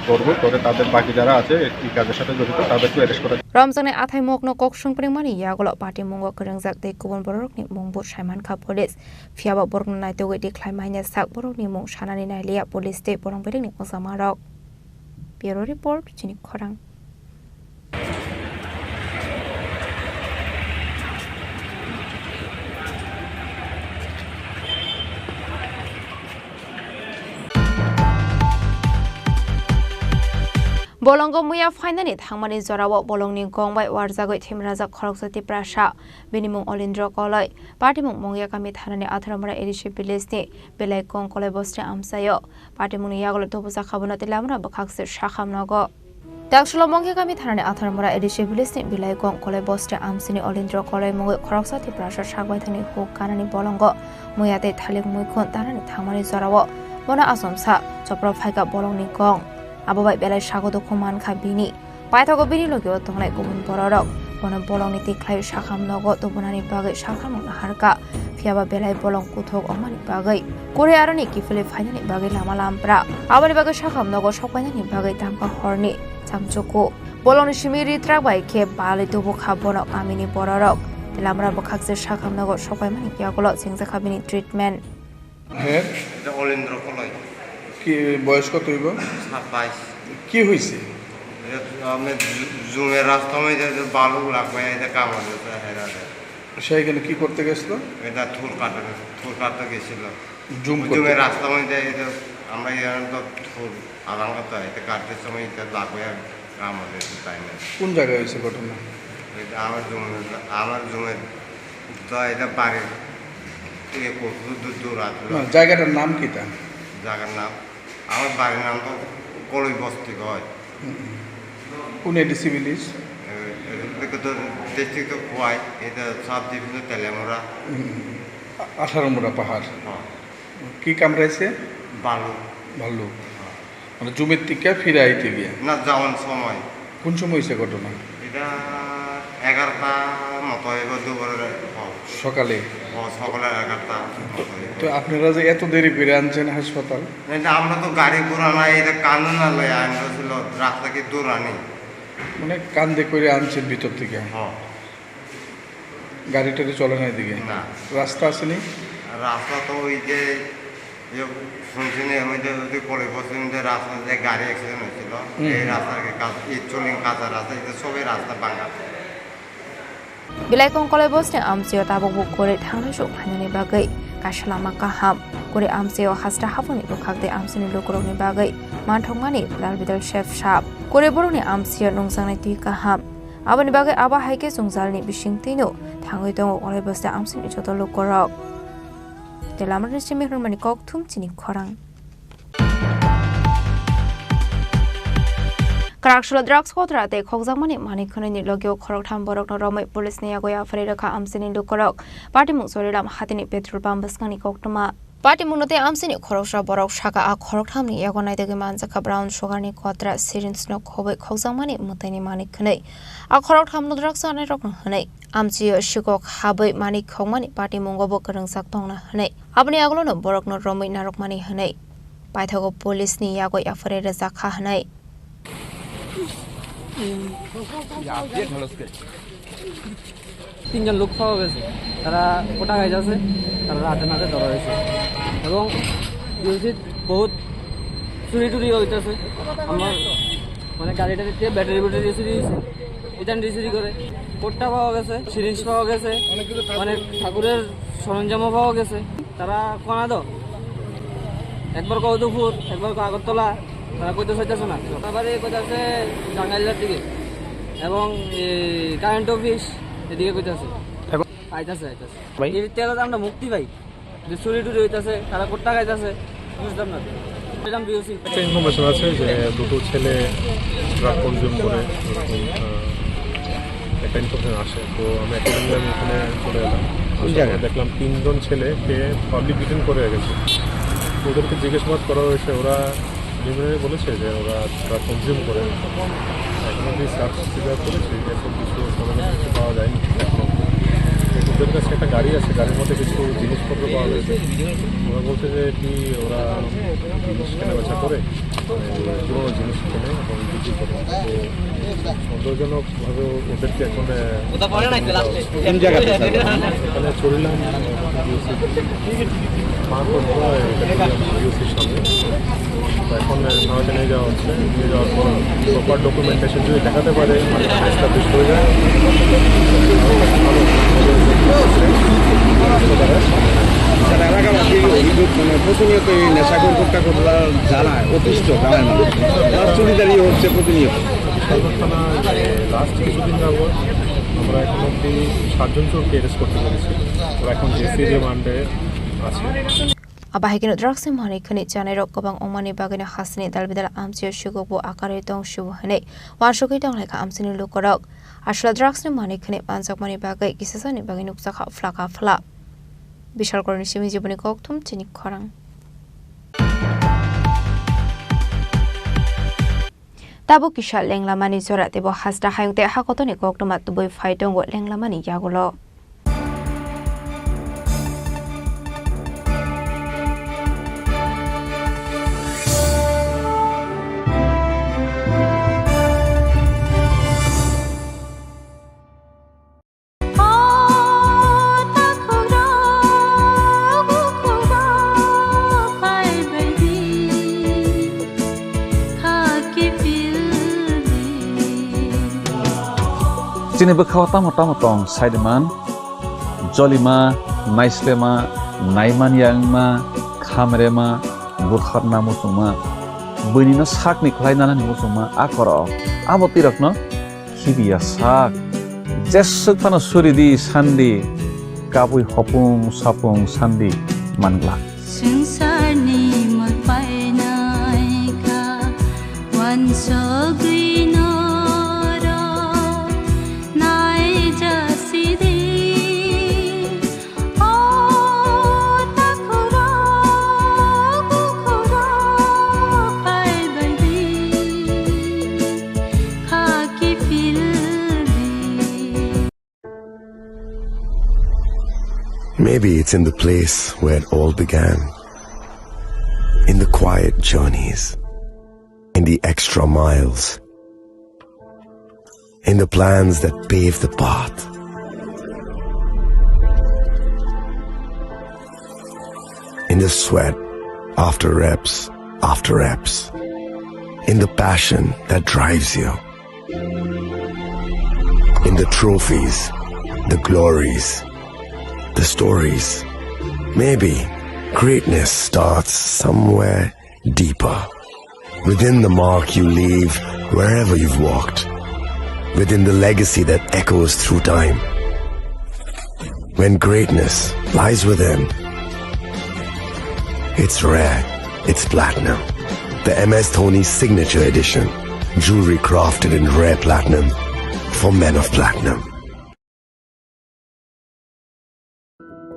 করব, করে তাদের বাকি যারা আছে এই কাজের সাথে জড়িত তাদেরকে অ্যারেস্ট করা। Romjaknai Athaimokno kok songpringmani yagulo patimungo kwrwngjak tei kubun bororokni mungbo saimankha police. Phiyaba borokno naitugwi tikhlai manya sak borokni mung sanani nailiya police tei borok bedekni ojamarok. Bureau report, chini khorang. Bolongo muya phainani thangmani jorao bolongni gong bai warjagwi thimrajak khoroksa Tiprasa, bini mung Olindro Koloi, patimung Mongyakami thanani Atharmura A D C village ni belai gong Koloi bosni amchaio. Patimungni yagulo tubujak kha bono tei lamano bwkhak se sakham nogo. Taksulo Mongyakami thanani Atharmura A D C village ni belai gong Koloi bosni amsini Olindro Koloi mungwi khoroksa Tiprasa sakbai thani huk kanani bolongo muya tei thalik muikhun tanani thangmani jorao bono achomsa chopro phaikha bolongni gong. Abo bai belai sago dukhu mankha bini. Paithago bini logio tongnai kubun bororok. Bono bolongni tikhlai sakham nogo tubunani bagwi sakhamung naharkha, phiyaba belai bolong kuthuk wngmani bagwi. Kure aroni kiphilwi phainani bagwi lama lampra. Aboni bagwi sakham nogo sokpainani bagwi tamkha horni chamchuku. Bolongni simi ritrak bai khe balwi tubukha bono kamini bororok. Lamra bwkhak je sakham nogo sokpaimani yagulo chengjakha bini treatment. হ্যাঁ। এটা অলিন্দ্র কলই। কি বয়স কত হইব? সাতাইশ। কি হয়েছে? এটা আমি জু-, জুমের রাস্তা মধ্যে যে বালু লাগবে, এটা কামড় দিয়েছে, হেরা দেয়। সে এখানে কি করতে গেছিল? এটা থুর কাটতে, থুর কাটতে গেছিল। জুম ওই করতে? জুমের রাস্তা মধ্যে এই যে আমরা এখানে তো থুর আলাদা তো, এটা কাটতে সময় এটা লাগবে আর কামড় দিয়েছে, তাই না? কোন জায়গায় হয়েছে ঘটনা? এটা আমার জুমের, আমার জুমের তো এটা বাড়ির থেকে কত দূর, দূর আসলো। না, জায়গাটার নাম কি তা? জায়গার নাম, আমার বাড়ির নাম তো কলই বস্তি কয়। হুম, হুম। কোন এডিসি ভিলেজ? এ, এটা তো ডিস্ট্রিক্ট তো খোয়াই, এটা সাব ডিভিশন তেলেমুরা। হুম, হুম। আ-, আঠারো মুড়া পাহাড়। হ্যাঁ। কি কামড়াইছে? ভাল্লুক। ভাল্লুক। হ্যাঁ। মানে জুমের থেকে ফিরে আইতে গিয়া? না, যাওয়ার সময়। কোন সময় হয়েছে ঘটনা? এটা এগারোটা মতো হইব দুপুরের। হ্যাঁ। সকালে? হ্যাঁ, সকালে এগারোটা মতো হইব। তো আপনারা যে এত দেরি করে আনছেন হাসপাতাল? না, এটা আমরা তো গাড়ি ঘোড়া নাই, এটা কান্দন আনলে আনছিল, রাস্তা কি দূর আনি? মানে কান্দে করে আনছেন ভিতর থেকে? হ্যাঁ। গাড়ি টাড়ি চলে না এদিকে? না। রাস্তা আসেনি? রাস্তা তো ওই যে, যে শুনছি না, ওই যে, ওই যে কলেজ পশ্চিম যে রাস্তা যে গাড়ি অ্যাক্সিডেন্ট হয়েছিল, হুম। এই রাস্তার কি কাজ, এই চুলিং কাঁচা রাস্তা, এই যে সবই রাস্তা ভাঙা। Belai kong koloi bosni amchio tabuk bo kore thangnai sok phainani bagwi kaisa lama kaham. Kore amchio hasta haboni bwkhak tei amchini lukurokni bagwi manthokmani dal bidal sep sap. Kore borokni amchio nungjaknai twi kaham. Aboni bagwi abo hai khe chwngjalni bisingtwino thangwi tongo koloi bosni amchini joto lukurok. Tei lamarokni simi hwnmani kok thum chini khorang. Kwraksalo drugs kotra tei khokjakmani manwi khwnwini logio khoroktham borokno romwi police ni yago yapharwi rwkha amchini lukurok. Patimung Chorilam hatini petrol pump bwskangni koktwma. Patimungno tei amchini khoroksa borok saka a khorokthamni yago naitugwi manjakha brown sugarni kotra syringe no khobwi khokjakmani mwtaini manwi khwnwi. A khoroktham no drugs anairokno hwnwi. Amchio sikok habwi manwi khokmani patimungo bo kwrwngjak tongna hwnwi. Aboni agulono borokno romwi narwkmani hwnwi paithago police ni yago yapharwi rwjakha hwnwi. তিনজন লোক পাওয়া গেছে, তারা কোটা গাইজ আছে, তারা রাতে নাতে ধরা হয়েছে এবং ডিউসিত বহুত চুরি টুরি হইতেছে। আমার মানে গাড়ি টাড়িতে ব্যাটারি ব্যাটারি চুরি হয়েছে, ইতান চুরি করে। কোটটা পাওয়া গেছে, সিরিঞ্জ পাওয়া গেছে, অনেক ঠাকুরের সরঞ্জামও পাওয়া গেছে। তারা কোনাদো, একবার কৌতুকপুর, একবার আগরতলা, তারা কইতে চাইতেছে না। তারপরে কইতাছে জাঙ্গাইলার দিকে এবং এই কারেন্ট অফিস এদিকে কইতাছে। এবং আইতাছে, আইতাছে। ভাই? এই তেল আমরা মুক্তি পাই। যে চুরি টুরি হইতাছে, তারা কোট্টা খাইতাছে, বুঝতাম না। এরকম বিওসি। একটা ইনফরমেশন আছে যে দুটো ছেলে ড্রাগ কনজিউম করে, এরকম, আহ, একটা ইনফরমেশন আসে। তো আমি অ্যাকর্ডিংলি আমি ওখানে চলে এলাম। কোন আসার পর জায়গা? দেখলাম তিনজন ছেলেকে পাবলিক ডিটেইন করে রেখেছে। ওদেরকে জিজ্ঞাসাবাদ করা হয়েছে, ওরা বিভিন্ন বলেছে যে ওরা ড্রাগ কনজিউম করে। এখন অবধি সার্চ সিজার করেছি, এরকম কিছু সরঞ্জাম কিছু পাওয়া যায়নি এখনো। ওদের কাছে একটা গাড়ি আছে, গাড়ির মধ্যে কিছু জিনিসপত্র পাওয়া গেছে। ওরা বলছে যে কি ওরা জিনিস কেনাবেচা করে, মানে পুরোনো জিনিস কেনে এবং বিক্রি করে। তো সন্দেহজনকভাবে ওদেরকে এখন, আহ, কোন জায়গাতে, স্যার? এখানে চরিলাম, আহ, বিওসি। মারফত করা হয় এটা বিওসির সামনে। তো এখন, আহ, থানাতে নিয়ে যাওয়া হচ্ছে। নিয়ে যাওয়ার পর প্রপার ডকুমেন্টেশন যদি দেখাতে পারে, মানে, এস্টাবলিশ হয়ে যায়। স্যার, এলাকাবাসী অভিযোগ, মানে, প্রতিনিয়ত এই নেশাখোর কোট্টা কোট্টা জ্বালায়, অতিষ্ঠ গ্রামের মানুষ। প্লাস চুরিদারি হচ্ছে প্রতিনিয়ত। সদর থানায় লাস্ট কিছুদিন যাবত আমরা এখন অবধি সাতজন চোরকে অ্যারেস্ট করতে পেরেছি। ওরা এখন ডিসি রিমান্ডে আছে। Abo hai kheno drugs ni manwi khwnwi chanairok kwbang wngmani bagwino hasteni dalbidal amchio sikokbo akarwi tong sibo hwnwi uansugwi tonglaikha amchini lukurok. Aswla drugs ni manwi khwnwi manjakmani bagwi kisasani bagwi nukjakha phlaka phla. Bishalkorni simi jiboni kokthum chini khorang. Tabuk kisa lenglamani jora teibo hasta hayung tei hakotorni koktwma tubui phai tongo lenglamani yagulo. Chini bwkhao tamo tamo tong saiman, jolima, naislema, naimanya wngma, khamrema, butharna muchungma, buinino sakni khlai nanani muchungma a korok. Abo twirakno khibiya sak. Jeswk phano suridi sandi, kabui hopung sapung sandi manglak. Swngcharni mol painai kha, uansugwi norok naijasidi. Maybe it's in the place where it all began. In the quiet journeys, in the extra miles, in the plans that pave the path, in the sweat after reps after reps, in the passion that drives you, in the trophies, the glories, the stories. Maybe greatness starts somewhere deeper. Within the mark you leave wherever you've walked. Within the legacy that echoes through time. When greatness lies within, it's rare, it's platinum. The M S Dhoni Signature Edition. Jewelry crafted in rare platinum for men of platinum.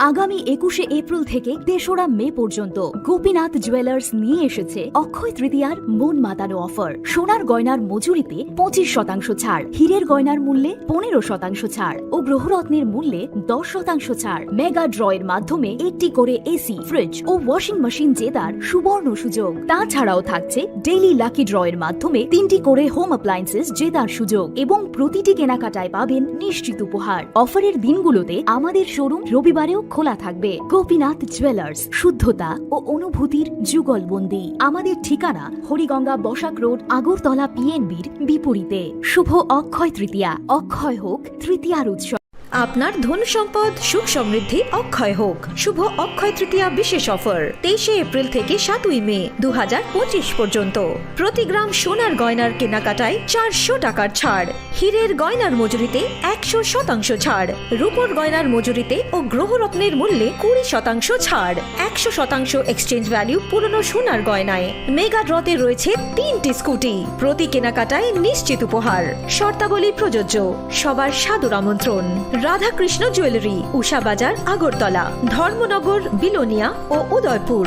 আগামী একুশে এপ্রিল থেকে তেসরা মে পর্যন্ত গোপীনাথ জুয়েলার্স নিয়ে এসেছে অক্ষয় তৃতীয়ার মন মাতানো অফার। সোনার গয়নার মজুরিতে পঁচিশ শতাংশ ছাড়, হীরের গয়নার মূল্যে পনেরো শতাংশ ছাড় ও গ্রহরত্নের মূল্যে দশ শতাংশ ছাড়। মেগা ড্রয়ের মাধ্যমে একটি করে এসি, ফ্রিজ ও ওয়াশিং মেশিন জেতার সুবর্ণ সুযোগ। তাছাড়াও থাকছে ডেইলি লাকি ড্রয়ের মাধ্যমে তিনটি করে হোম অ্যাপ্লায়েন্সেস জেতার সুযোগ এবং প্রতিটি কেনাকাটায় পাবেন নিশ্চিত উপহার। অফারের দিনগুলোতে আমাদের শোরুম রবিবারেও খোলা থাকবে। গোপীনাথ জুয়েলার্স, শুদ্ধতা ও অনুভূতির যুগলবন্দি। আমাদের ঠিকানা হরিগঙ্গা বসাক রোড, আগরতলা পিএনবির বিপরীতে। শুভ অক্ষয় তৃতীয়া, অক্ষয় হোক তৃতীয়ার উৎসব। আপনার ধন সম্পদ সুখ সমৃদ্ধি অক্ষয় হোক। শুভ অক্ষয় তৃতীয়া বিশেষ অফার তেইশে এপ্রিল থেকে সাতই মে দু হাজার পঁচিশ পর্যন্ত। প্রতি গ্রাম সোনার গয়নার কেনাকাটায় চারশো টাকার ছাড়, হীরের গয়নার মজুরিতে একশো শতাংশ ছাড়, রূপোর গয়নার মজুরিতে ও গ্রহরত্নের মূল্যে কুড়ি শতাংশ ছাড়, একশো শতাংশ এক্সচেঞ্জ ভ্যালু পুরনো সোনার গয়নায়। মেগা ড্রতে রয়েছে তিনটি স্কুটি। প্রতি কেনাকাটায় নিশ্চিত উপহার। শর্তাবলী প্রযোজ্য। সবার সাদর আমন্ত্রণ। রাধাকৃষ্ণ জুয়েলারি, উষা বাজার, আগরতলা, ধর্মনগর, বিলোনিয়া ও Udaipur.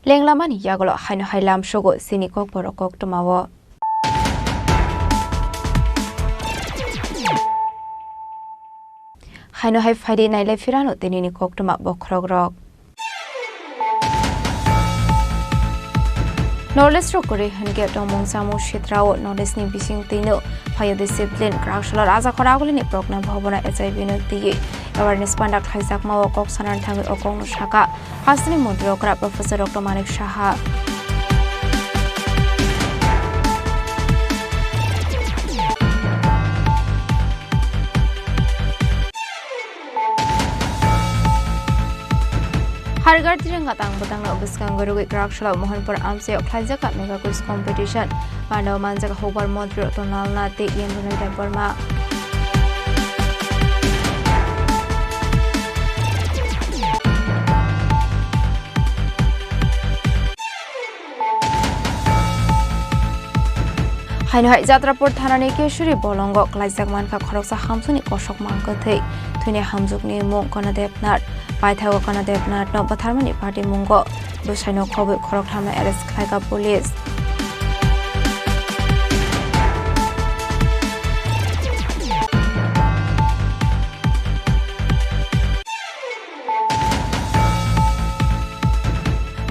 Lenglamani yagulo haino hai lamsogo chini kokborok koktwmao. Haino hai phaidi nailai phirano tinini koktwma bokhorokrok. Northeast rok kwrwi hwnkhe tongmung chamung sitrao Northeast ni bising twino phaio discipline kwraksalo Rajakhor agulini Progna Bhabono H I V no twiwi awareness panda khlaijakmao kok sanani thangwi o kokno sakha. Hasteni montri okra Professor Doctor Manik Saha. Hargar tireng gatang bwtangno bwskango rwgwi kwraksalo Mohanpur amchaio khlaijak mega quiz competition. Panda o manjak hokbar montri Ratan Lal Nath tei Yendra Naidya Verma. Haino hai Jatrapur thanani Keshuri bolongo klaijak mankha khoroksa hamsuni kosok mangkwthwi. Thwini hamjwkni mung Kanadev Nath. Paithago Kanadev Nathno bwtharmani patimungo bwsaino khobwi khorokthamno arrest khlaikha police.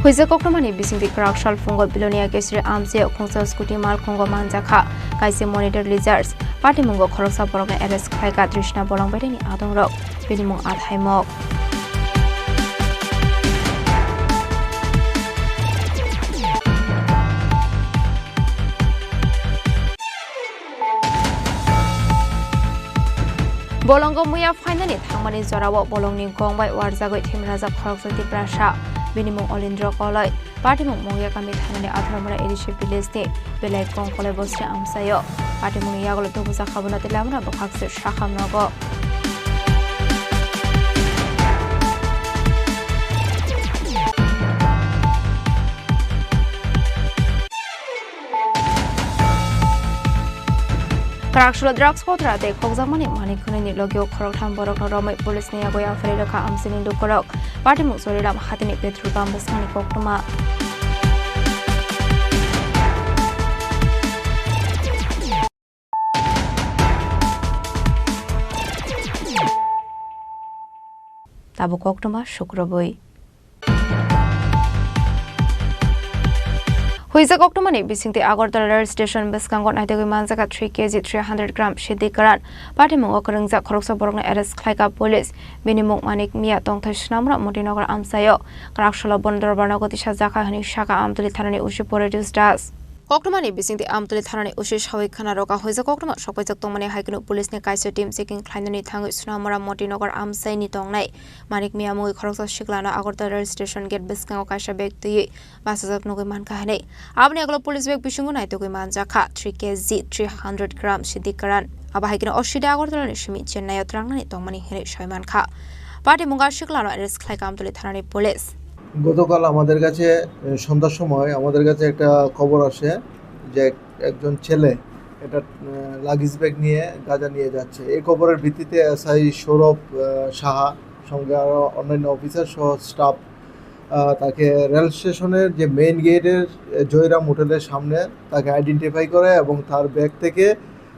Huijak koktwmani bisingtwi kwrak sal phungo Bilonia Keshuri amchio khungsa scooty malkhungo manjakha kaisa monitor lizards. Patimungo khoroksa borokno arrest khlaikha Trishna Bolong Betaini adongrok, bini mung Athaimok. Bolongo muya phainani thangmani jorao bolongni gong bai warjagwi thimrajak khoroksa Tiprasa, bini mung Olindro Koloi. Patimung Mungya kami thanani Atharamura A D C village ni belai kong Koloi Bosri amsaio. Patimungni yagulo tubujak habuna tei lamura bwkhak se sakham nogo. Kwraksalo drugs kothra tei khokjakmani manwi khwnwini logio khoroktham borokno romwi police ni yago yapharwi rwkha amchini lukurok. Patimung Choriram hatini petrol pump bwskangni koktwma. Tabuk koktwma sukrubwi. Huijak koktwmani bisingtwi Agartala rail station bwskango naitugwi manjakha three K G three hundred gram sidi kwran. Patimungo kwrwngjak khoroksa borokno arrest khlaikha police. Bini mung Manik Miya, tongthai Snamra Motinagar amchaio. Kwraksalo bono dorbarno goti sajakha hwnwi sakha Amtwlwi thanani O C Poritush Das. Koktwmani bisingtwi Amtwlwi thanani O C sawi khna rwkha, huijak koktwma sokpaijak tongmani hai kheno police ni kaisa team checking khlainani thangwi Snamra Motinagar amchaini tongnai Manik Miya mungwi khoroksa siklano Agartala rail station gate bwskango kaisa bag twiwi bachajak nugwi mankha hwnwi. Aboni yagulo police bag bisingo naitugwi manjakha three K G three hundred gram sidi kwran. Abo hai kheno o sidi Agartala ni simi Chennai o twlangnani tongmani hwnwi soi mankha. Patimungo siklano arrest khlaikha Amtwlwi thanani police. গতকাল আমাদের কাছে, এ, সন্ধ্যার সময় আমাদের কাছে একটা খবর আসে যে এক-, একজন ছেলে একটা, এ, লাগেজ ব্যাগ নিয়ে গাঁজা নিয়ে যাচ্ছে। এই খবরের ভিত্তিতে এসআই সৌরভ, এ, সাহা সঙ্গে আরও অন্যান্য অফিসার সহ স্টাফ, আ, তাকে রেল স্টেশনের যে মেইন গেটের, এ, জয়রাম হোটেলের সামনে তাকে আইডেন্টিফাই করে এবং তার ব্যাগ থেকে,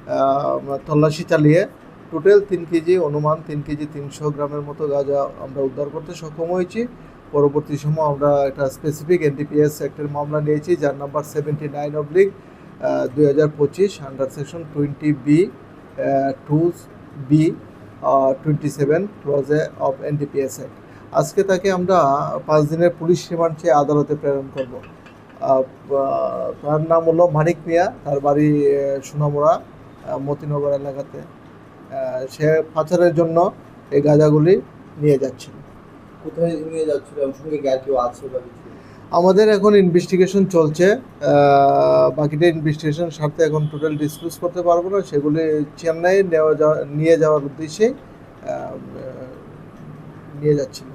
আ, তল্লাশি চালিয়ে টোটাল তিন কেজি, অনুমান তিন কেজি তিনশো গ্রামের মতো গাঁজা আমরা উদ্ধার করতে সক্ষম হয়েছি। পরবর্তী সময় আমরা একটা স্পেসিফিক এনডিপিএস অ্যাক্টের মামলা নিয়েছি, যার নাম্বার সেভেন্টি নাইন অবলিক, আহ, দুই হাজার পঁচিশ, আন্ডার সেকশন টোয়েন্টি বি, আহ, টু বি, আহ, টোয়েন্টি সেভেন ক্লজে অফ এনডিপিএস অ্যাক্ট। আজকে তাকে আমরা পাঁচ দিনের পুলিশ রিমান্ড চেয়ে আদালতে প্রেরণ করব। আহ, আহ, তার নাম হলো মানিক মিয়া, তার বাড়ি, আহ, সোনামুড়া, আহ, মতিনগর এলাকাতে। আহ, সে পাচারের জন্য এই গাঁজাগুলি নিয়ে যাচ্ছিল। কোথায় নিয়ে যাচ্ছিল এবং সঙ্গে আর কেউ আছে বা কিছু? আমাদের এখন ইনভেস্টিগেশন চলছে। আহ, বাকিটা ইনভেস্টিগেশন স্বার্থে এখন টোটাল ডিসক্লোজ করতে পারবো না। সেগুলি চেন্নাই নেওয়া যাওয়া, নিয়ে যাওয়ার উদ্দেশ্যেই, আহ, নিয়ে যাচ্ছিল।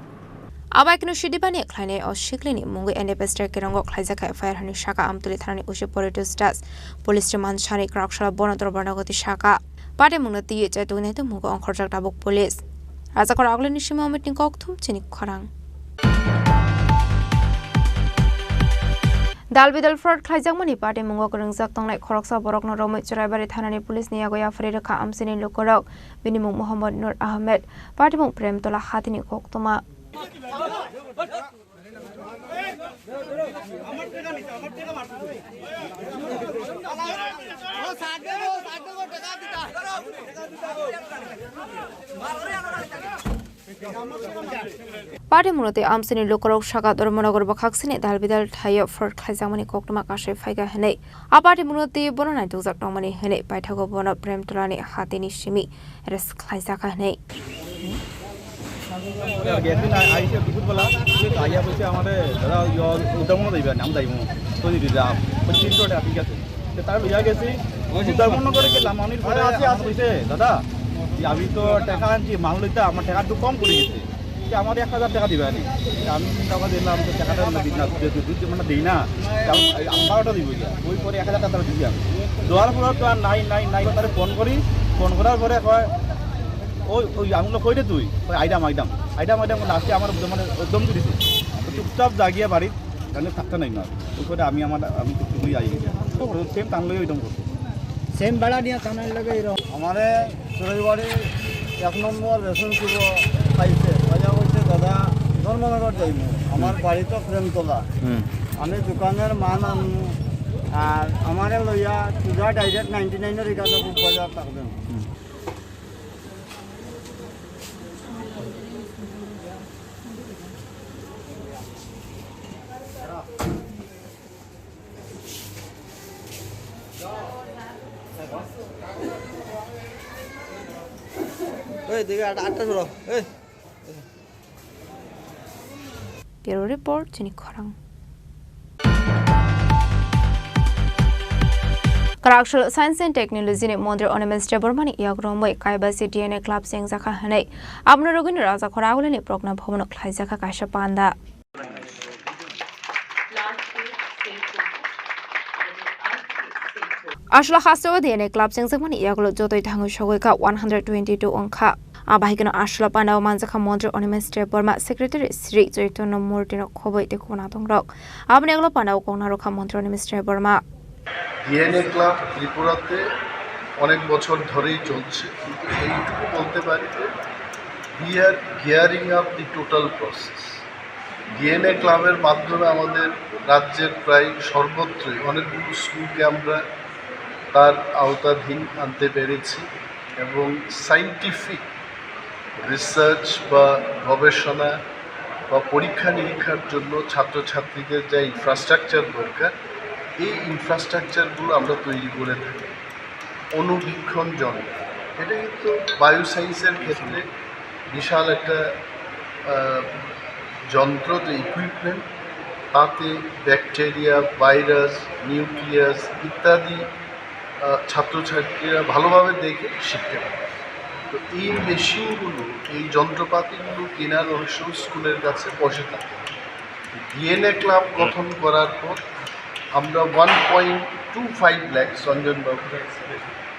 Abo hai kheno sidi bani khlainai o siklini mungwi N D P S track kerongo khlaijak F I R hwnwi sakha Amtwlwi thanani O C Poritush Das. Police remand sani kwraksalo bono dorbarno goti sakha. Patimungno twiwi chai tongwi naitugmungo ongkhorjak tabuk police. Rajakor Agulini simi Omitni kokthum chini khorang. Dal bidal fraud khlaijakmani patimungo kwrwngjak tongnai khoroksa borokno romwi Churaibari thanani police ni yago yapharwi rwkha amchini lukurok. Bini mung Mohammad Nur Ahmed, patimung Premtola hatini koktwma. Patimungno tei amchaini lukurok sakha Dharmanagar bwkhaksini dalbidal thaio fraud khlaijakmani koktwma kasui phaikha hwnwi. A patimungno tei bono naitukjak tongmani hwnwi paithago bono Premtolani hatini simi arrest khlaijakha hwnwi. একদিন আই- আইসে দুপুরবেলা, ঠিক আছে, আইয়া বলছে আমারে, "দাদা, ইয়, উদ্ধার মনে যাইবে না, আমি যাইব না।" তো দিদি যা, পঁচিশ টাকা, ঠিক আছে। তো তার লইয়া গেছি, উদ্ধার মনে করে গেলাম, আমি পরে আছে, আছে। কইছে, "দাদা, যে আমি তো টাকা আনছি, মাল লইতে আমার টাকা একটু কম পড়ে গেছে।" যে আমার এক হাজার টাকা দিবে আনি। আমি চিন্তা করে দিলাম যে টাকাটা না দিই না, যে দুই দিন মানে দিই না, তাও আমি বারোটা দিব গিয়া। ওই পরে এক হাজার টাকা দিলাম। দেওয়ার পরে তো আর নাই, নাই, নাই, তারে ফোন করি, ফোন করার পরে কয়, "ওই, ওই, আমি বললাম, 'কই রে তুই?' কয়, 'আইডাম, আইডাম।' আইডাম, আইডাম, লাস্টে আমার মানে ধমকি দিছে। তো চুপচাপ যা গিয়া বাড়ি, তাহলে থাকতে নাই না। ওই করে আমি আমার, আমি চুপচাপ আই গেছি। সেম টান লই ওইরকম করছে। সেম ভাড়া নিয়ে থানার লগে এরকম। আমারে চুরাইবাড়ি এক নম্বর রেশন চুরো পাইছে, পাইয়া কইছে, "দাদা, ধর্মনগর যাইমু, আমার বাড়ি তো প্রেমতলা, হুম। আমি দোকানের মাল আনমু, আর আমারে লইয়া সুজা ডাইরেক্ট নাইনটি নাইনের এখানে খুব বাজার থাকবেন।" হুম। এই, দেখি, আট-, আটটা সরো। এই। Bureau Report, Chini Khorang. Kwraksal Science and Technology ni Montri Animesh Debbarma ni yagromwi Kaibasi D N A Club chengjakha hwnwi abono rwgwini Rajakhor Agulini Progna Bhavan o khlaijakha kaisa panda. Aswla hasteo D N A Club chengjakmani yagulo jotoi thangwi sogwi kha one hundred twenty-two wngkha. Abo hai kheno aswla pandao manjakha Montri Animesh Debbarma, Secretary Sri Chaitanya Murtino khobwi tei khwna tongrok. Aboni yagulo pandao kok narwkha Montri Animesh Debbarma. DNA club ত্রিপুরাতে অনেক বছর ধরেই চলছে, কিন্তু এইটুকু বলতে পারি যে we are gearing up the total process. DNA ক্লাবের মাধ্যমে আমাদের রাজ্যের প্রায় সর্বত্রই অনেকগুলো স্কুলকে আমরা তার আওতাধীন আনতে পেরেছি এবং সায়েন্টিফিক রিসার্চ বা গবেষণা বা পরীক্ষা নিরীক্ষার জন্য ছাত্রছাত্রীদের যা ইনফ্রাস্ট্রাকচার দরকার, এই ইনফ্রাস্ট্রাকচারগুলো আমরা তৈরি করে থাকি। অণুবীক্ষণ যন্ত্র, এটা কিন্তু বায়োসায়েন্সের ক্ষেত্রে বিশাল একটা, আহ, যন্ত্র, যে ইকুইপমেন্ট, তাতে ব্যাকটেরিয়া, ভাইরাস, নিউক্লিয়াস ইত্যাদি, আহ, ছাত্রছাত্রীরা ভালোভাবে দেখে শিখতে পারে। তো এই মেশিনগুলো, এই যন্ত্রপাতিগুলো কেনার রহস্য স্কুলের কাছে বসে থাকে। ডিএনএ ক্লাব গঠন করার পর আমরা one point two five lakhs, Ranjan বাবু,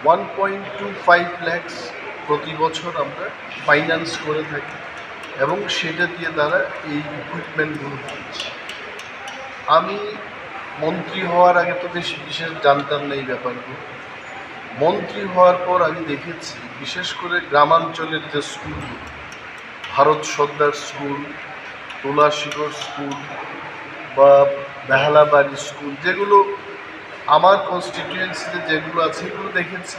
one point two five lakhs প্রতি বছর আমরা ফাইন্যান্স করে থাকি এবং সেটা দিয়ে তারা এই ইকুইপমেন্টগুলো কিনছে। আমি মন্ত্রী হওয়ার আগে তো বেশি বিশেষ জানতাম না এই ব্যাপারগুলো। মন্ত্রী হওয়ার পর আমি দেখেছি, বিশেষ করে গ্রামাঞ্চলের যে স্কুলগুলো, ভারত সর্দার স্কুল, তুলাশিগড় স্কুল বা বেহালাবাড়ি স্কুল, যেগুলো আমার কনস্টিটিউয়েন্সিতে যেগুলো আছে, এগুলো দেখেছি।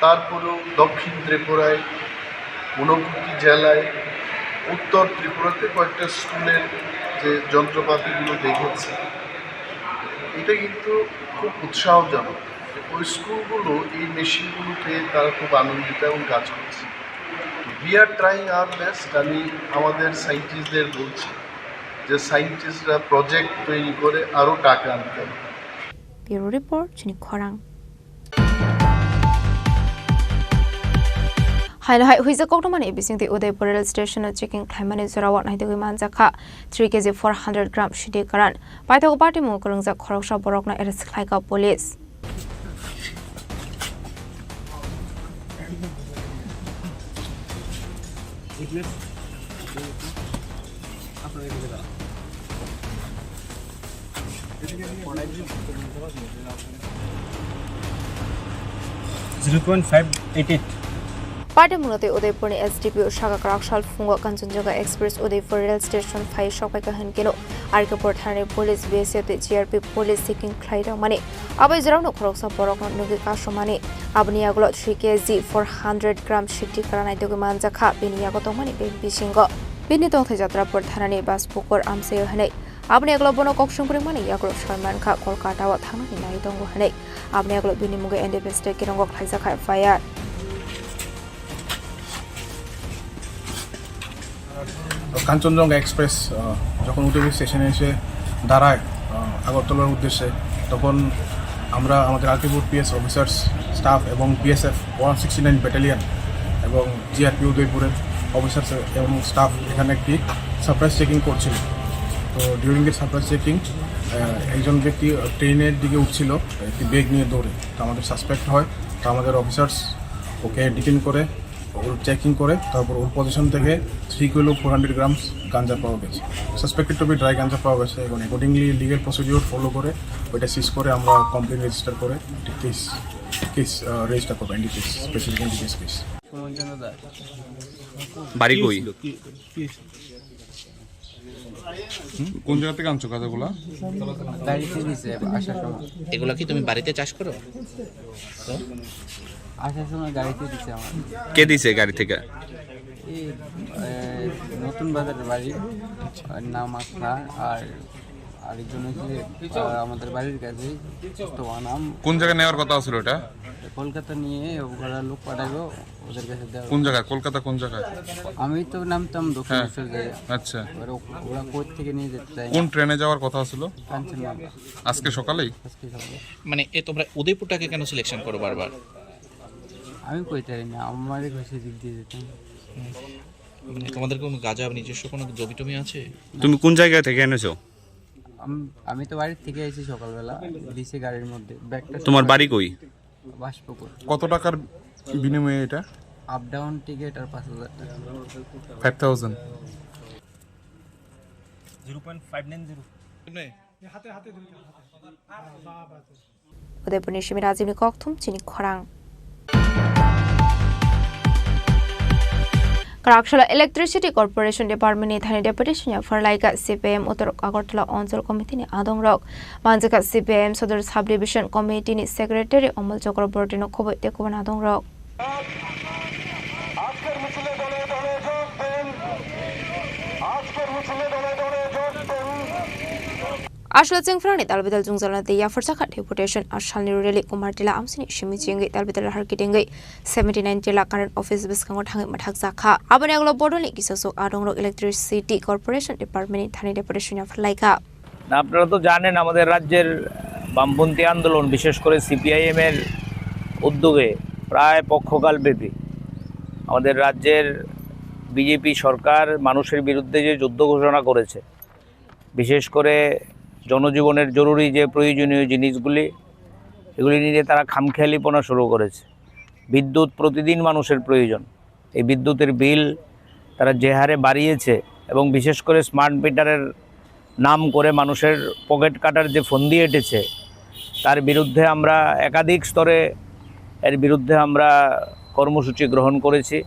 তারপরেও দক্ষিণ ত্রিপুরায়, ঊনকোটি জেলায়, উত্তর ত্রিপুরাতে কয়েকটা স্কুলের যে যন্ত্রপাতিগুলো দেখেছি, এটা কিন্তু খুব উৎসাহজনক। ওই স্কুলগুলো এই মেশিনগুলো পেয়ে তারা খুব আনন্দিত এবং কাজ করছে। We are trying our best। আমি আমাদের সায়েন্টিস্টদের বলছি যে সায়েন্টিস্টরা প্রজেক্ট তৈরি করে আরও টাকা আনতে হবে। Bureau Report, Chini Khorang. Haino hai huijak koktwmani bisingtwi Udaipur rail station o checking khlaimani jorao naitugwi manjakha three K G four hundred gram sidi karan. Paithak party mung kwrwngjak khoroksa borokno arrest khlaikha police. Zero point five eight eight. Party mungno tei Udaipurni S D P O saka kwrak sal phungo Kanchanjunga Express Udaipur rail station phai sokpaikha hwn keno R K Pur thanani police, B S F tei G R P police checking khlai rwmani. Abo jorao no khoroksa borokno nugwi kasumani. Aboni yagulo three K G four hundred gram sidi karan naitugwi manjakha, bini yago tongmani bag bisingo. Bini tongthai Jatrapur thanani Baspukur amchaio hwnwi. Aboni yagulo bono kok songprengmani yagulo soi mankha Kolkata o thangnani nai tongo hwnwi. Aboni yagulo bini mungwi N D P S tei kirongo khlaijakha F I R. Kanchenjunga express, আহ, যখন উদয়পুর স্টেশনে এসে দাঁড়ায়, আহ, আগরতলার উদ্দেশ্যে, তখন আমরা আমাদের আরকেপুর পিএস অফিসার্স, স্টাফ এবং BSF one sixty nine battalion এবং জিআরপি উদয়পুরের অফিসার এবং স্টাফ এখানে একটি সারপ্রাইজ চেকিং করছিল। তো ডিউরিং দ্য সারপ্রাইজ চেকিং একজন ব্যক্তি ট্রেনের দিকে উঠছিল একটি ব্যাগ নিয়ে দৌড়ে। তো আমাদের সাসপেক্ট হয়, তো আমাদের অফিসার্স ওকে ডিটেন করে, ওর চেকিং করে, তারপর ওর পজিশন থেকে three kilo four hundred grams ganja পাওয়া গেছে। Suspected to be dry ganja পাওয়া গেছে। এখন অ্যাকর্ডিংলি লিগ্যাল প্রসিডিওর ফলো করে ওইটা সিজ করে আমরা কমপ্লেন রেজিস্টার করে একটি কেস কেস রেজিস্টার করবো, NDPS, special NDPS case. Suman Chandra Das. বাড়ি কই? কোন জায়গা থেকে আনছো গাঁজাগুলা? গাড়িতে দিছে আসার সময়। এগুলা কি তুমি বাড়িতে চাষ করো? তো? আসার সময় গাড়িতে দিছে আমার। কে দিছে গাড়ি থেকে? এই, এ, নতুন বাজারের বাড়ি, ওর নাম আকলা, আর আরেকজন হচ্ছে, আহ, আমাদের বাড়ির কাছে, তো ওর নাম কোন জায়গায় নেওয়ার কথা ছিল এটা? কলকাতা নিয়ে ওগুলা লোক পাঠাইবো, ওদের কাছে দেওয়া। কোন জায়গায়? কলকাতা কোন জায়গায়? আমি তো নামতাম হ্যাঁ। দক্ষিণেশ্বর যাই। আচ্ছা। এবার ও-, ওরা কোথা থেকে নিয়ে যেতে চায়? কোন ট্রেনে যাওয়ার কথা ছিল? কাঞ্চনজঙ্ঘা। আজকে সকালেই? আজকে সকালে। মানে এ তোমরা উদয়পুরটাকে কেন সিলেকশন করো বারবার? আমি কইতে পারি না, আমারই খুশি দিক দিয়ে যেতাম। মানে তোমাদের কোনো গাঁজা নিজস্ব কোনো জমি টমি আছে? তুমি কোন জায়গা থেকে এনেছো? আম-, আমি তো বাড়ির থেকে এসেছি সকালবেলা, দিছে গাড়ির মধ্যে ব্যাগটা। তোমার বাড়ি কই? বাসপুকুর। কত টাকার বিনিময়ে এটা? আপ ডাউন টিকিট আর পাঁচ হাজার টাকা। Five thousand. Zero point five nine zero. Udaipurni simi Rajibni kokthum chini khorang. Kwraksalo Electricity Corporation Department ni thani Deputy Senior Pharlaika C P I M Uttor Agartala Onchol Committee ni adongrok manjaka C P I M Sodor Sub Division Committee ni Secretary Omol Chakraborty no khoboi tei kubun adongrok. আজকের মিছিলে দলে দলে যোগ দিন। আজকের মিছিলে দলে দলে যোগ দিন। Aswla chengphrangni dalbidal jwngjalna tei yapharsa kha deputation a salni rally Kumar Tila amsini simi chengwi dalbidal har kitingwi seventy nine Tila current office bwskango thangwi mwthakjak kha. Aboni ulo bodolni kisa sok adongrok Electricity Corporation Department ni thani deputation yapharlai kha. না, আপনারা তো জানেন, আমাদের রাজ্যের বামপন্থী আন্দোলন, বিশেষ করে সিপিআইএম এর উদ্যোগে প্রায় পক্ষকালব্যাপী আমাদের রাজ্যের বিজেপি সরকার মানুষের বিরুদ্ধে যে যুদ্ধ ঘোষণা করেছে, বিশেষ করে জনজীবনের জরুরি যে প্রয়োজনীয় জিনিসগুলি, এগুলি নিয়ে তারা খামখেয়ালিপনা শুরু করেছে। বিদ্যুৎ প্রতিদিন মানুষের প্রয়োজন। এই বিদ্যুতের বিল তারা যে হারে বাড়িয়েছে এবং বিশেষ করে স্মার্ট মিটারের নাম করে মানুষের পকেট কাটার যে ফন্দি এঁটেছে, তার বিরুদ্ধে আমরা একাধিক স্তরে, এর বিরুদ্ধে আমরা কর্মসূচি গ্রহণ করেছি।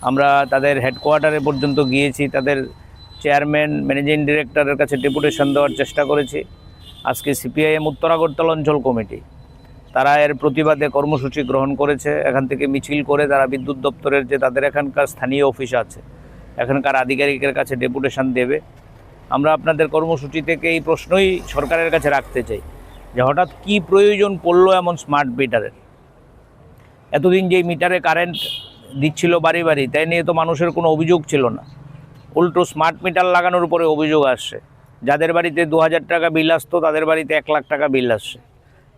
আমরা তাদের হেডকোয়ার্টারে পর্যন্ত গিয়েছি, তাদের চেয়ারম্যান, ম্যানেজিং ডিরেক্টরের কাছে ডেপুটেশন দেওয়ার চেষ্টা করেছি। আজকে সিপিআইএম উত্তর আগরতলা অঞ্চল কমিটি, তারা এর প্রতিবাদে কর্মসূচি গ্রহণ করেছে। এখান থেকে মিছিল করে তারা বিদ্যুৎ দপ্তরের যে তাদের এখানকার স্থানীয় অফিস আছে, এখানকার আধিকারিকের কাছে ডেপুটেশন দেবে। আমরা আপনাদের কর্মসূচি থেকে এই প্রশ্নই সরকারের কাছে রাখতে চাই যে হঠাৎ কি প্রয়োজন পড়লো এমন স্মার্ট মিটারের। এতদিন যে মিটারে কারেন্ট দিচ্ছিল বাড়ি বাড়ি, তাই নিয়ে তো মানুষের কোনো অভিযোগ ছিল না, উল্টো স্মার্ট মিটার লাগানোর উপরে অভিযোগ আসছে। যাদের বাড়িতে দু হাজার টাকা বিল আসতো, তাদের বাড়িতে এক লাখ টাকা বিল আসছে।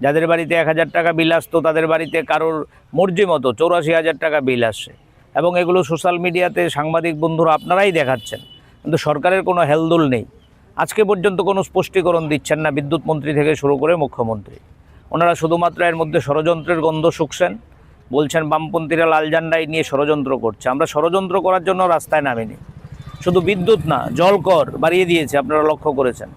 যাদের বাড়িতে এক হাজার টাকা বিল আসতো, তাদের বাড়িতে কারোর মর্জি মতো চৌরাশি হাজার টাকা বিল আসছে। এবং এগুলো সোশ্যাল মিডিয়াতে সাংবাদিক বন্ধুরা আপনারাই দেখাচ্ছেন, কিন্তু সরকারের কোনো হেলদোল নেই। আজকে পর্যন্ত কোনো স্পষ্টীকরণ দিচ্ছেন না বিদ্যুৎ মন্ত্রী থেকে শুরু করে মুখ্যমন্ত্রী। ওনারা শুধুমাত্র এর মধ্যে ষড়যন্ত্রের গন্ধ শুঁকছেন, বলছেন বামপন্থীরা লাল ঝান্ডায় নিয়ে ষড়যন্ত্র করছে। আমরা ষড়যন্ত্র করার জন্য রাস্তায় নামিনি। শুধু বিদ্যুৎ না, জলকর বাড়িয়ে দিয়েছে, আপনারা লক্ষ্য করেছেন।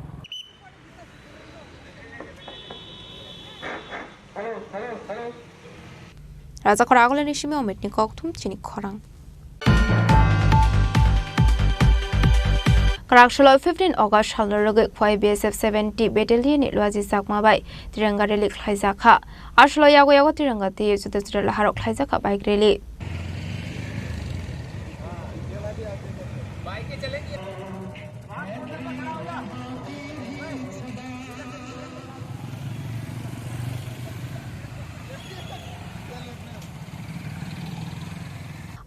Rajakhor Agulani simi Omitni kokthum chini khorang. Kwraksalo fifteen August salno rwgwi Khwai B S F seventy Battalion ni Luaji Chakma bai Tiranga rally khlaijak kha. Aswlo yago yago Tiranga twi juda juda laharok khlaijak kha bike rally.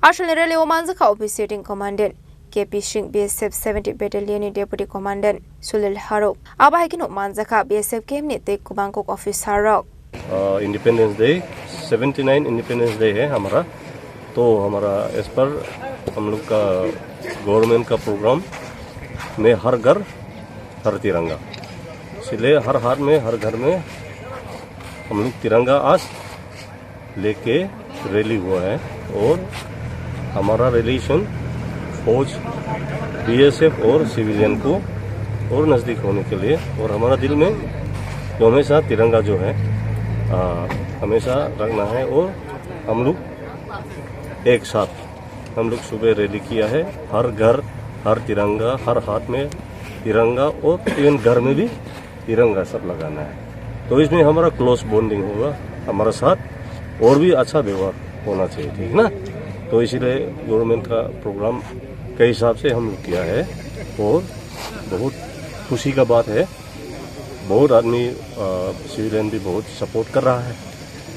Aswlni rally o manjakha officiating commandant K P Singh, B S F seventy Battalion ni Deputy Commandant Sulil Haruk. Abo hai kheno manjakha B S F camp ni tei kwbang kok officer rok. अ, independence day, seventy nine independence day है हमारा। तो हमारा as per हम लोग का गवर्नमेंट का प्रोग्राम में हर घर हर तिरंगा, इसलिए हर हाथ में, हर घर में हम लोग तिरंगा आज लेके रैली हुआ है और हमारा रिलेशन फौज, बीएसएफ और सिविलियन को और नज़दीक होने के लिए, और हमारा दिल में जो हमेशा तिरंगा जो है, आ, हमेशा रखना है। और हम लोग एक साथ, हम लोग सुबह रैली किया है, हर घर हर तिरंगा, हर हाथ में तिरंगा और इवन घर में भी तिरंगा सब लगाना है। तो इसमें हमारा क्लोज बॉन्डिंग होगा, हमारा साथ और भी अच्छा व्यवहार होना चाहिए, ठीक ना? तो इसीलिए गवर्नमेंट का प्रोग्राम के हिसाब से हम लोग किया है और बहुत खुशी का बात है, बहुत आदमी, अ, सिविलियन भी बहुत सपोर्ट कर रहा है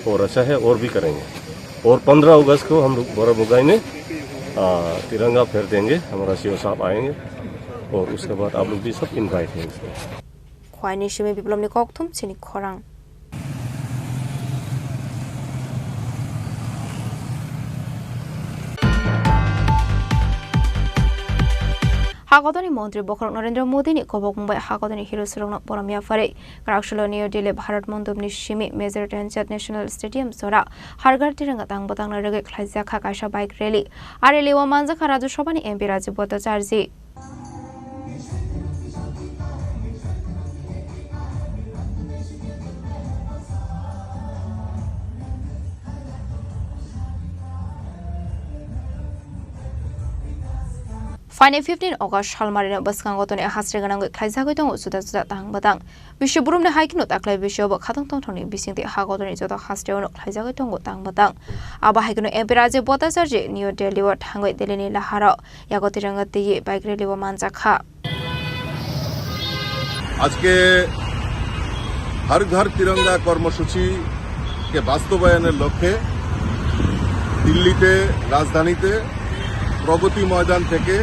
और अच्छा है और भी करेंगे। और पन्द्रह अगस्त को हम लोग बड़ा बुगाई में, अ, तिरंगा फहरा देंगे, हमारा सीओ साहब आएंगे और उसके बाद आप लोग भी सब इनवाइट हैं इसमें। Khwaini simi biplopni kokthum chini khorang. Hakodoni montri bokhorok Narendra Modi ni kobokmung bai hakodoni hero surokno borom yapharwi Krakshalo New Delhi Bharat Mandopni simi Major Dhyan Chand National Stadium jora Har Ghar Tiranga tang bwtangna rwgwi khlaijak kha kaisa bike rally. A rally o manjak kha Rajya Sabhani M P Rajiv Bhattacharjee. Phainai fifteen August salmarino bwskango tongni hasri gwnangwi khlaijagwi tongo juda juda tang bwtang. Biswa burumni hai kheno taklai biswa bo khatang tongthokni bisingtwi hakotorni joto hasriono khlaijagwi tongo tang bwtang. Abo hai kheno M P Rajiv Bhattacharjee New Delhi o thangwi Delhi ni laharo yago tiranga twiwi bike rally o manjak kha. আজকে হর ঘর তিরঙ্গা কর্মসূচি কে বাস্তবায়নের লক্ষ্যে দিল্লিতে, রাজধানীতে প্রগতি ময়দান থেকে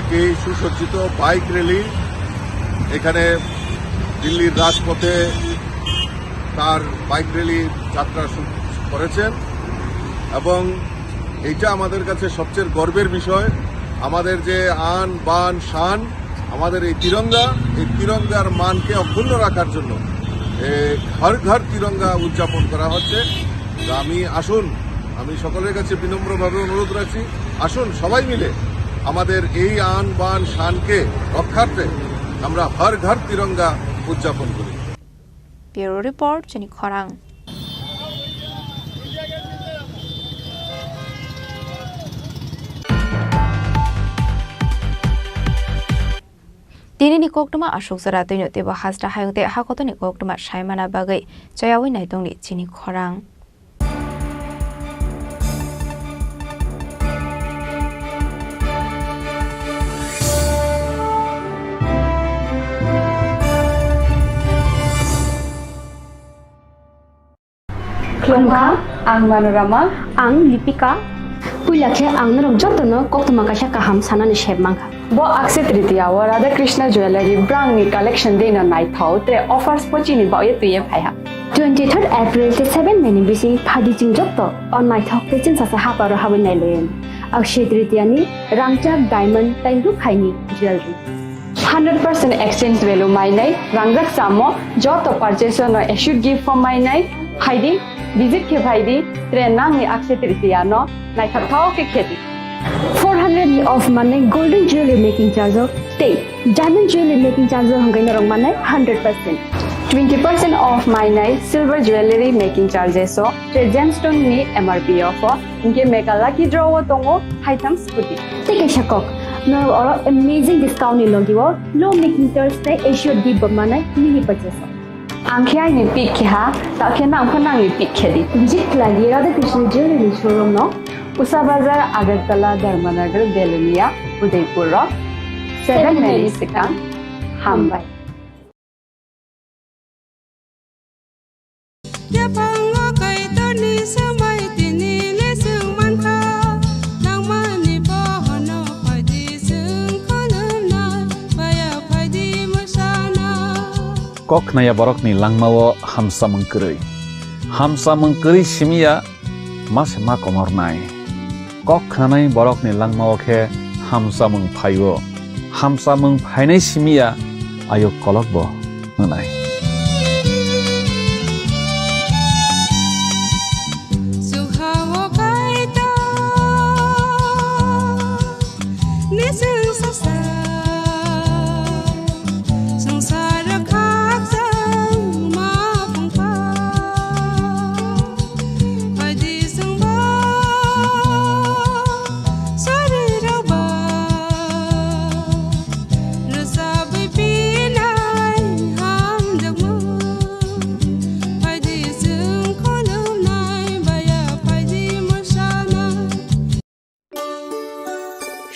একটি সুসজ্জিত বাইক র্যালি এখানে দিল্লির রাজপথে তার বাইক র্যালি যাত্রা শুরু করেছেন এবং এইটা আমাদের কাছে সবচেয়ে গর্বের বিষয়। আমাদের যে আন, বান, শান, আমাদের এই তিরঙ্গা, এই তিরঙ্গার মানকে অক্ষুণ্ণ রাখার জন্য, এ, হর ঘর তিরঙ্গা উদযাপন করা হচ্ছে। তো আমি, আসুন, আমি সকলের কাছে বিনম্রভাবে অনুরোধ রাখছি, আসুন সবাই মিলে আমাদের এই আন, বান, শানকে রক্ষার্থে আমরা হর ঘর তিরঙ্গা উদযাপন করি। Bureau Report, chini khorang. Tinini koktwma aswk jora twino teibo hasta hayung tei hakotoni koktwma saimana bagwi chayawi naitongni chini khorang. Khulumkha, ang Manorama. Ang Lipika. Puila khe ang norok jotono koktwma kaisa kaham sanani sep mankha. Bo Akshaya Tritiya o Radha Krishna Jewellery brangni collection deino naithok, tre offers bo chini bagwi twiwi phaiha. Twenty-third April tei seven May ni bising phadi chwng joto o naithok tei chwngsacha haparo habwi nailaio. Akshaya Tritiya ni rangchak, diamond tei rukhaini jewellery. Hundred percent exchange value mainai, rangchak chamo, joto purchase no assured gift form mainai, phaidi, visit khe phaidi, tre nangni Akshaya Tritiya no naithokthok khe khedi. Four hundred ni off manai golden jewelry making charge o tei diamond jewelry making charge o hwnkhai norok manai hundred percent. Twenty percent off mainai silver jewelry making charges o tre gemstone ni M R P off o. Hinkhe mega lucky draw o tongo haitham scooty. Tei kaisa kok, norok oro amazing discount ni logi o low making charge tei assured gift bo manai mini purchase o. Ang khe aini pick khe ha, ta khe nang pho nangni pick khe di. Visit khlai di Radha Krishna Jewelry showroom no, Usa Bazar, Agartala, Dharmanagar, Belonia, Udaipur o seven May ni swkang. Hambai. Yaphango Kaitorni sambai tini le chwng mankha, nangmani bohono phaidi chwng khulumnai, baya phaidi mwsana. Kok khnaya borokni langmao hamsamung kwrwi. Hamsamung kwrwi simiya ma se ma komornai. Kok khnanai borokni langmao khe hamchamung phaio. Hamchamung phainai simi ya ayuk kolokbo wngnai.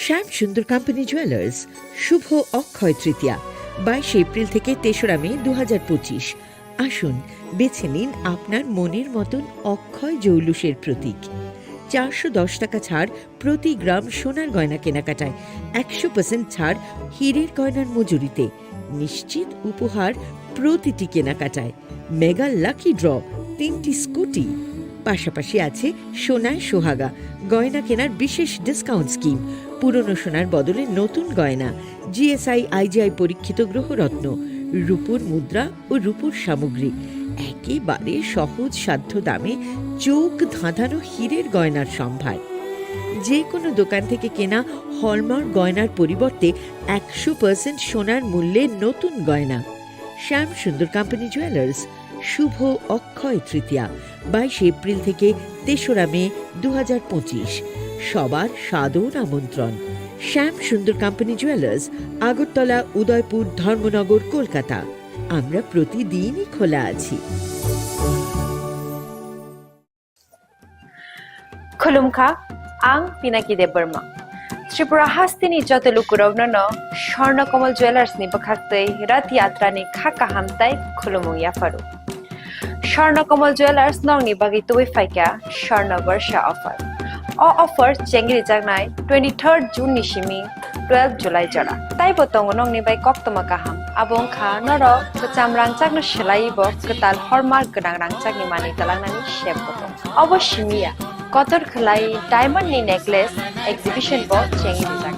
Shyam Sundar Company Jewelers, শুভ অক্ষয় তৃতীয়া, বাইশে এপ্রিল থেকে তেসরা মে দু হাজার পঁচিশ। আসুন, বেছে নিন আপনার মনের মতন অক্ষয় জৌলুসের প্রতীক। চারশো দশ টাকা ছাড় প্রতি গ্রাম সোনার গয়না কেনাকাটায়, একশো পার্সেন্ট ছাড় হীরের গয়নার মজুরিতে, নিশ্চিত উপহার প্রতিটি কেনাকাটায়, মেগা লাকি ড্র, তিনটি স্কুটি। পাশাপাশি আছে সোনায় সোহাগা, গয়না কেনার বিশেষ ডিসকাউন্ট স্কিম, পুরনো সোনার বদলে নতুন গয়না, জিএসআই আইজিআই পরীক্ষিত গ্রহরত্ন, রূপোর মুদ্রা ও রূপোর সামগ্রী, একেবারে সহজ সাধ্য দামে চোখ ধাঁধানো হীরের গয়নার সম্ভার। যে কোনো দোকান থেকে কেনা হলমার্ক গয়নার পরিবর্তে একশো পার্সেন্ট সোনার মূল্যে নতুন গয়না। শ্যাম সুন্দর কোম্পানি জুয়েলার্স, শুভ অক্ষয় তৃতীয়া, বাইশে এপ্রিল থেকে তেসরা মে দু হাজার পঁচিশ। সবার সাদর আমন্ত্রণ। শ্যাম সুন্দর কোম্পানি জুয়েলার্স, আগরতলা, উদয়পুর, ধর্মনগর, কলকাতা। আমরা প্রতিদিনই খোলা আছি। Khulumkha, ang Pinaki Debbarma. Tripura hasteni joto lukurokno no Swarna Kamal Jewellers ni bwkhaktwi Rath Yatra ni kha kaham tai khulumung yapharu. Swarna Kamal Jewellers nokni bagwi tubui phaikha Swarna Barsha offer. O offer chengri jaknai twenty-third June ni simi twelve July jora. Taibo tongo nokni bai koktwma kaham. Abo wngkha norok kwcham rangchakno swlaiwi bo kwtal hallmark gwnang rangchakni manwi twlangnani sep bo tongo. Obo simi ya, kotor khwlai diamond ni necklace exhibition bo chengwi rijak.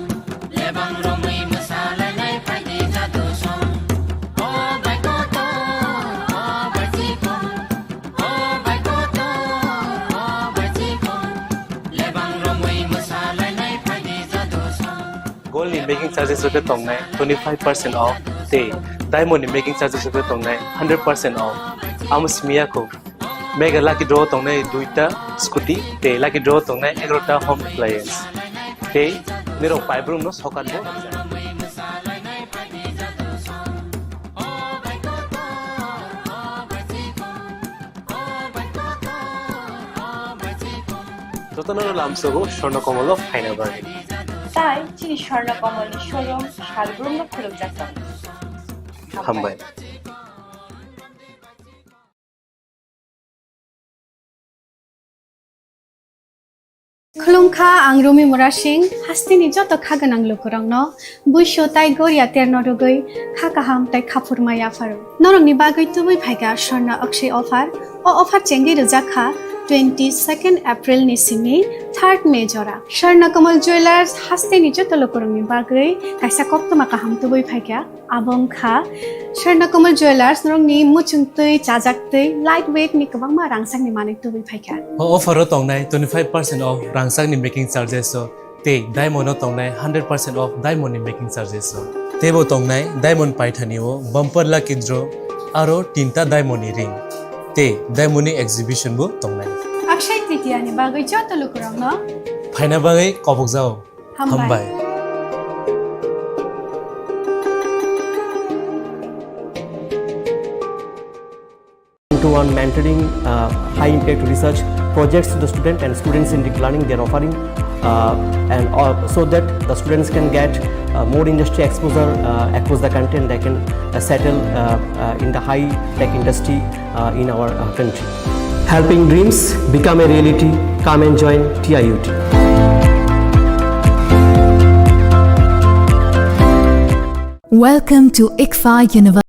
Gold ni making charges rok khe tongnai twenty-five percent off tei diamond ni making charges rok khe tongnai hundred percent off. Amo simi ya kho. Mega lucky draw tongnai duita scooty tei lucky draw tongnai egarota home appliance. Tei nirok paibrumno sokat bo rwkjak. Jotono lamsogo Swarna Kamal o phaina bagwi. Tai chini Swarna Kamal ni showroom salbrumno khulukjak tongo. Hambai. Khulumkha, ang Rumi Murasing, hasteni joto kha gwnang lukurokno buisu tai goria terno rwgwi kha kaham tai khaphurma yapharo. Norokni bagwi tubui phaikha Swarna Akshay offer. O offer chengwi rwjak kha twenty-second April ni simi third May jora. Swarna Kamal Jewellers hasteni joto lukurokni bagwi kaisa koktwma kaham tubui phaikha. Abo wngkha Swarna Kamal Jewellers, norokni muchungtwi, chajaktwi, light weight ni kwbangma rangchakni manwi tubui phaikha. O offer o tongnai twenty-five percent off rangchakni making charges o tei diamond o tongnai hundred percent off diamond ni making charges o. Teibo tongnai diamond paithani o bumper lucky draw aro tinta diamond ni ring tei diamond ni exhibition bo tongnai. Akshay Tritiya ni bagwi joto lukurokno phaina bagwi kobokjao. Hambai. Hambai. One-to-one mentoring, uh, high impact research projects to the student and students in the planning they are offering, uh, and, uh, so that the students can get, uh, more industry exposure, uh, across the country and they can, uh, settle, uh, uh, in the high tech industry uh, in our, uh, country. Helping dreams become a reality. Come and join T I U T. Welcome to ICFAI University.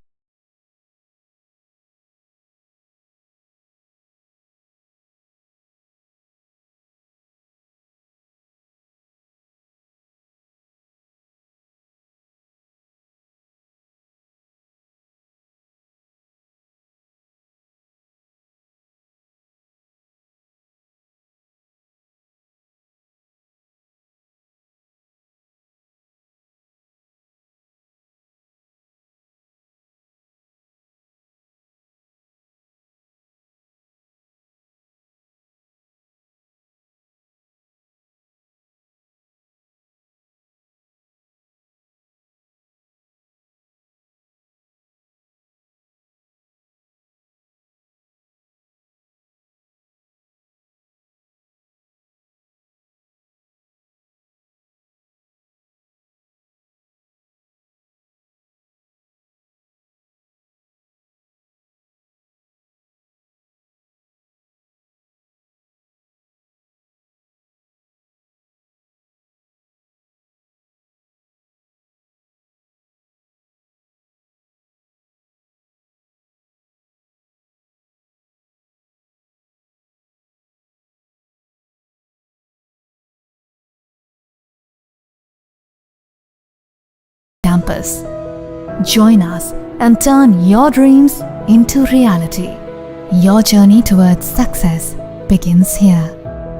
campus. Join us and turn your dreams into reality. Your journey towards success begins here.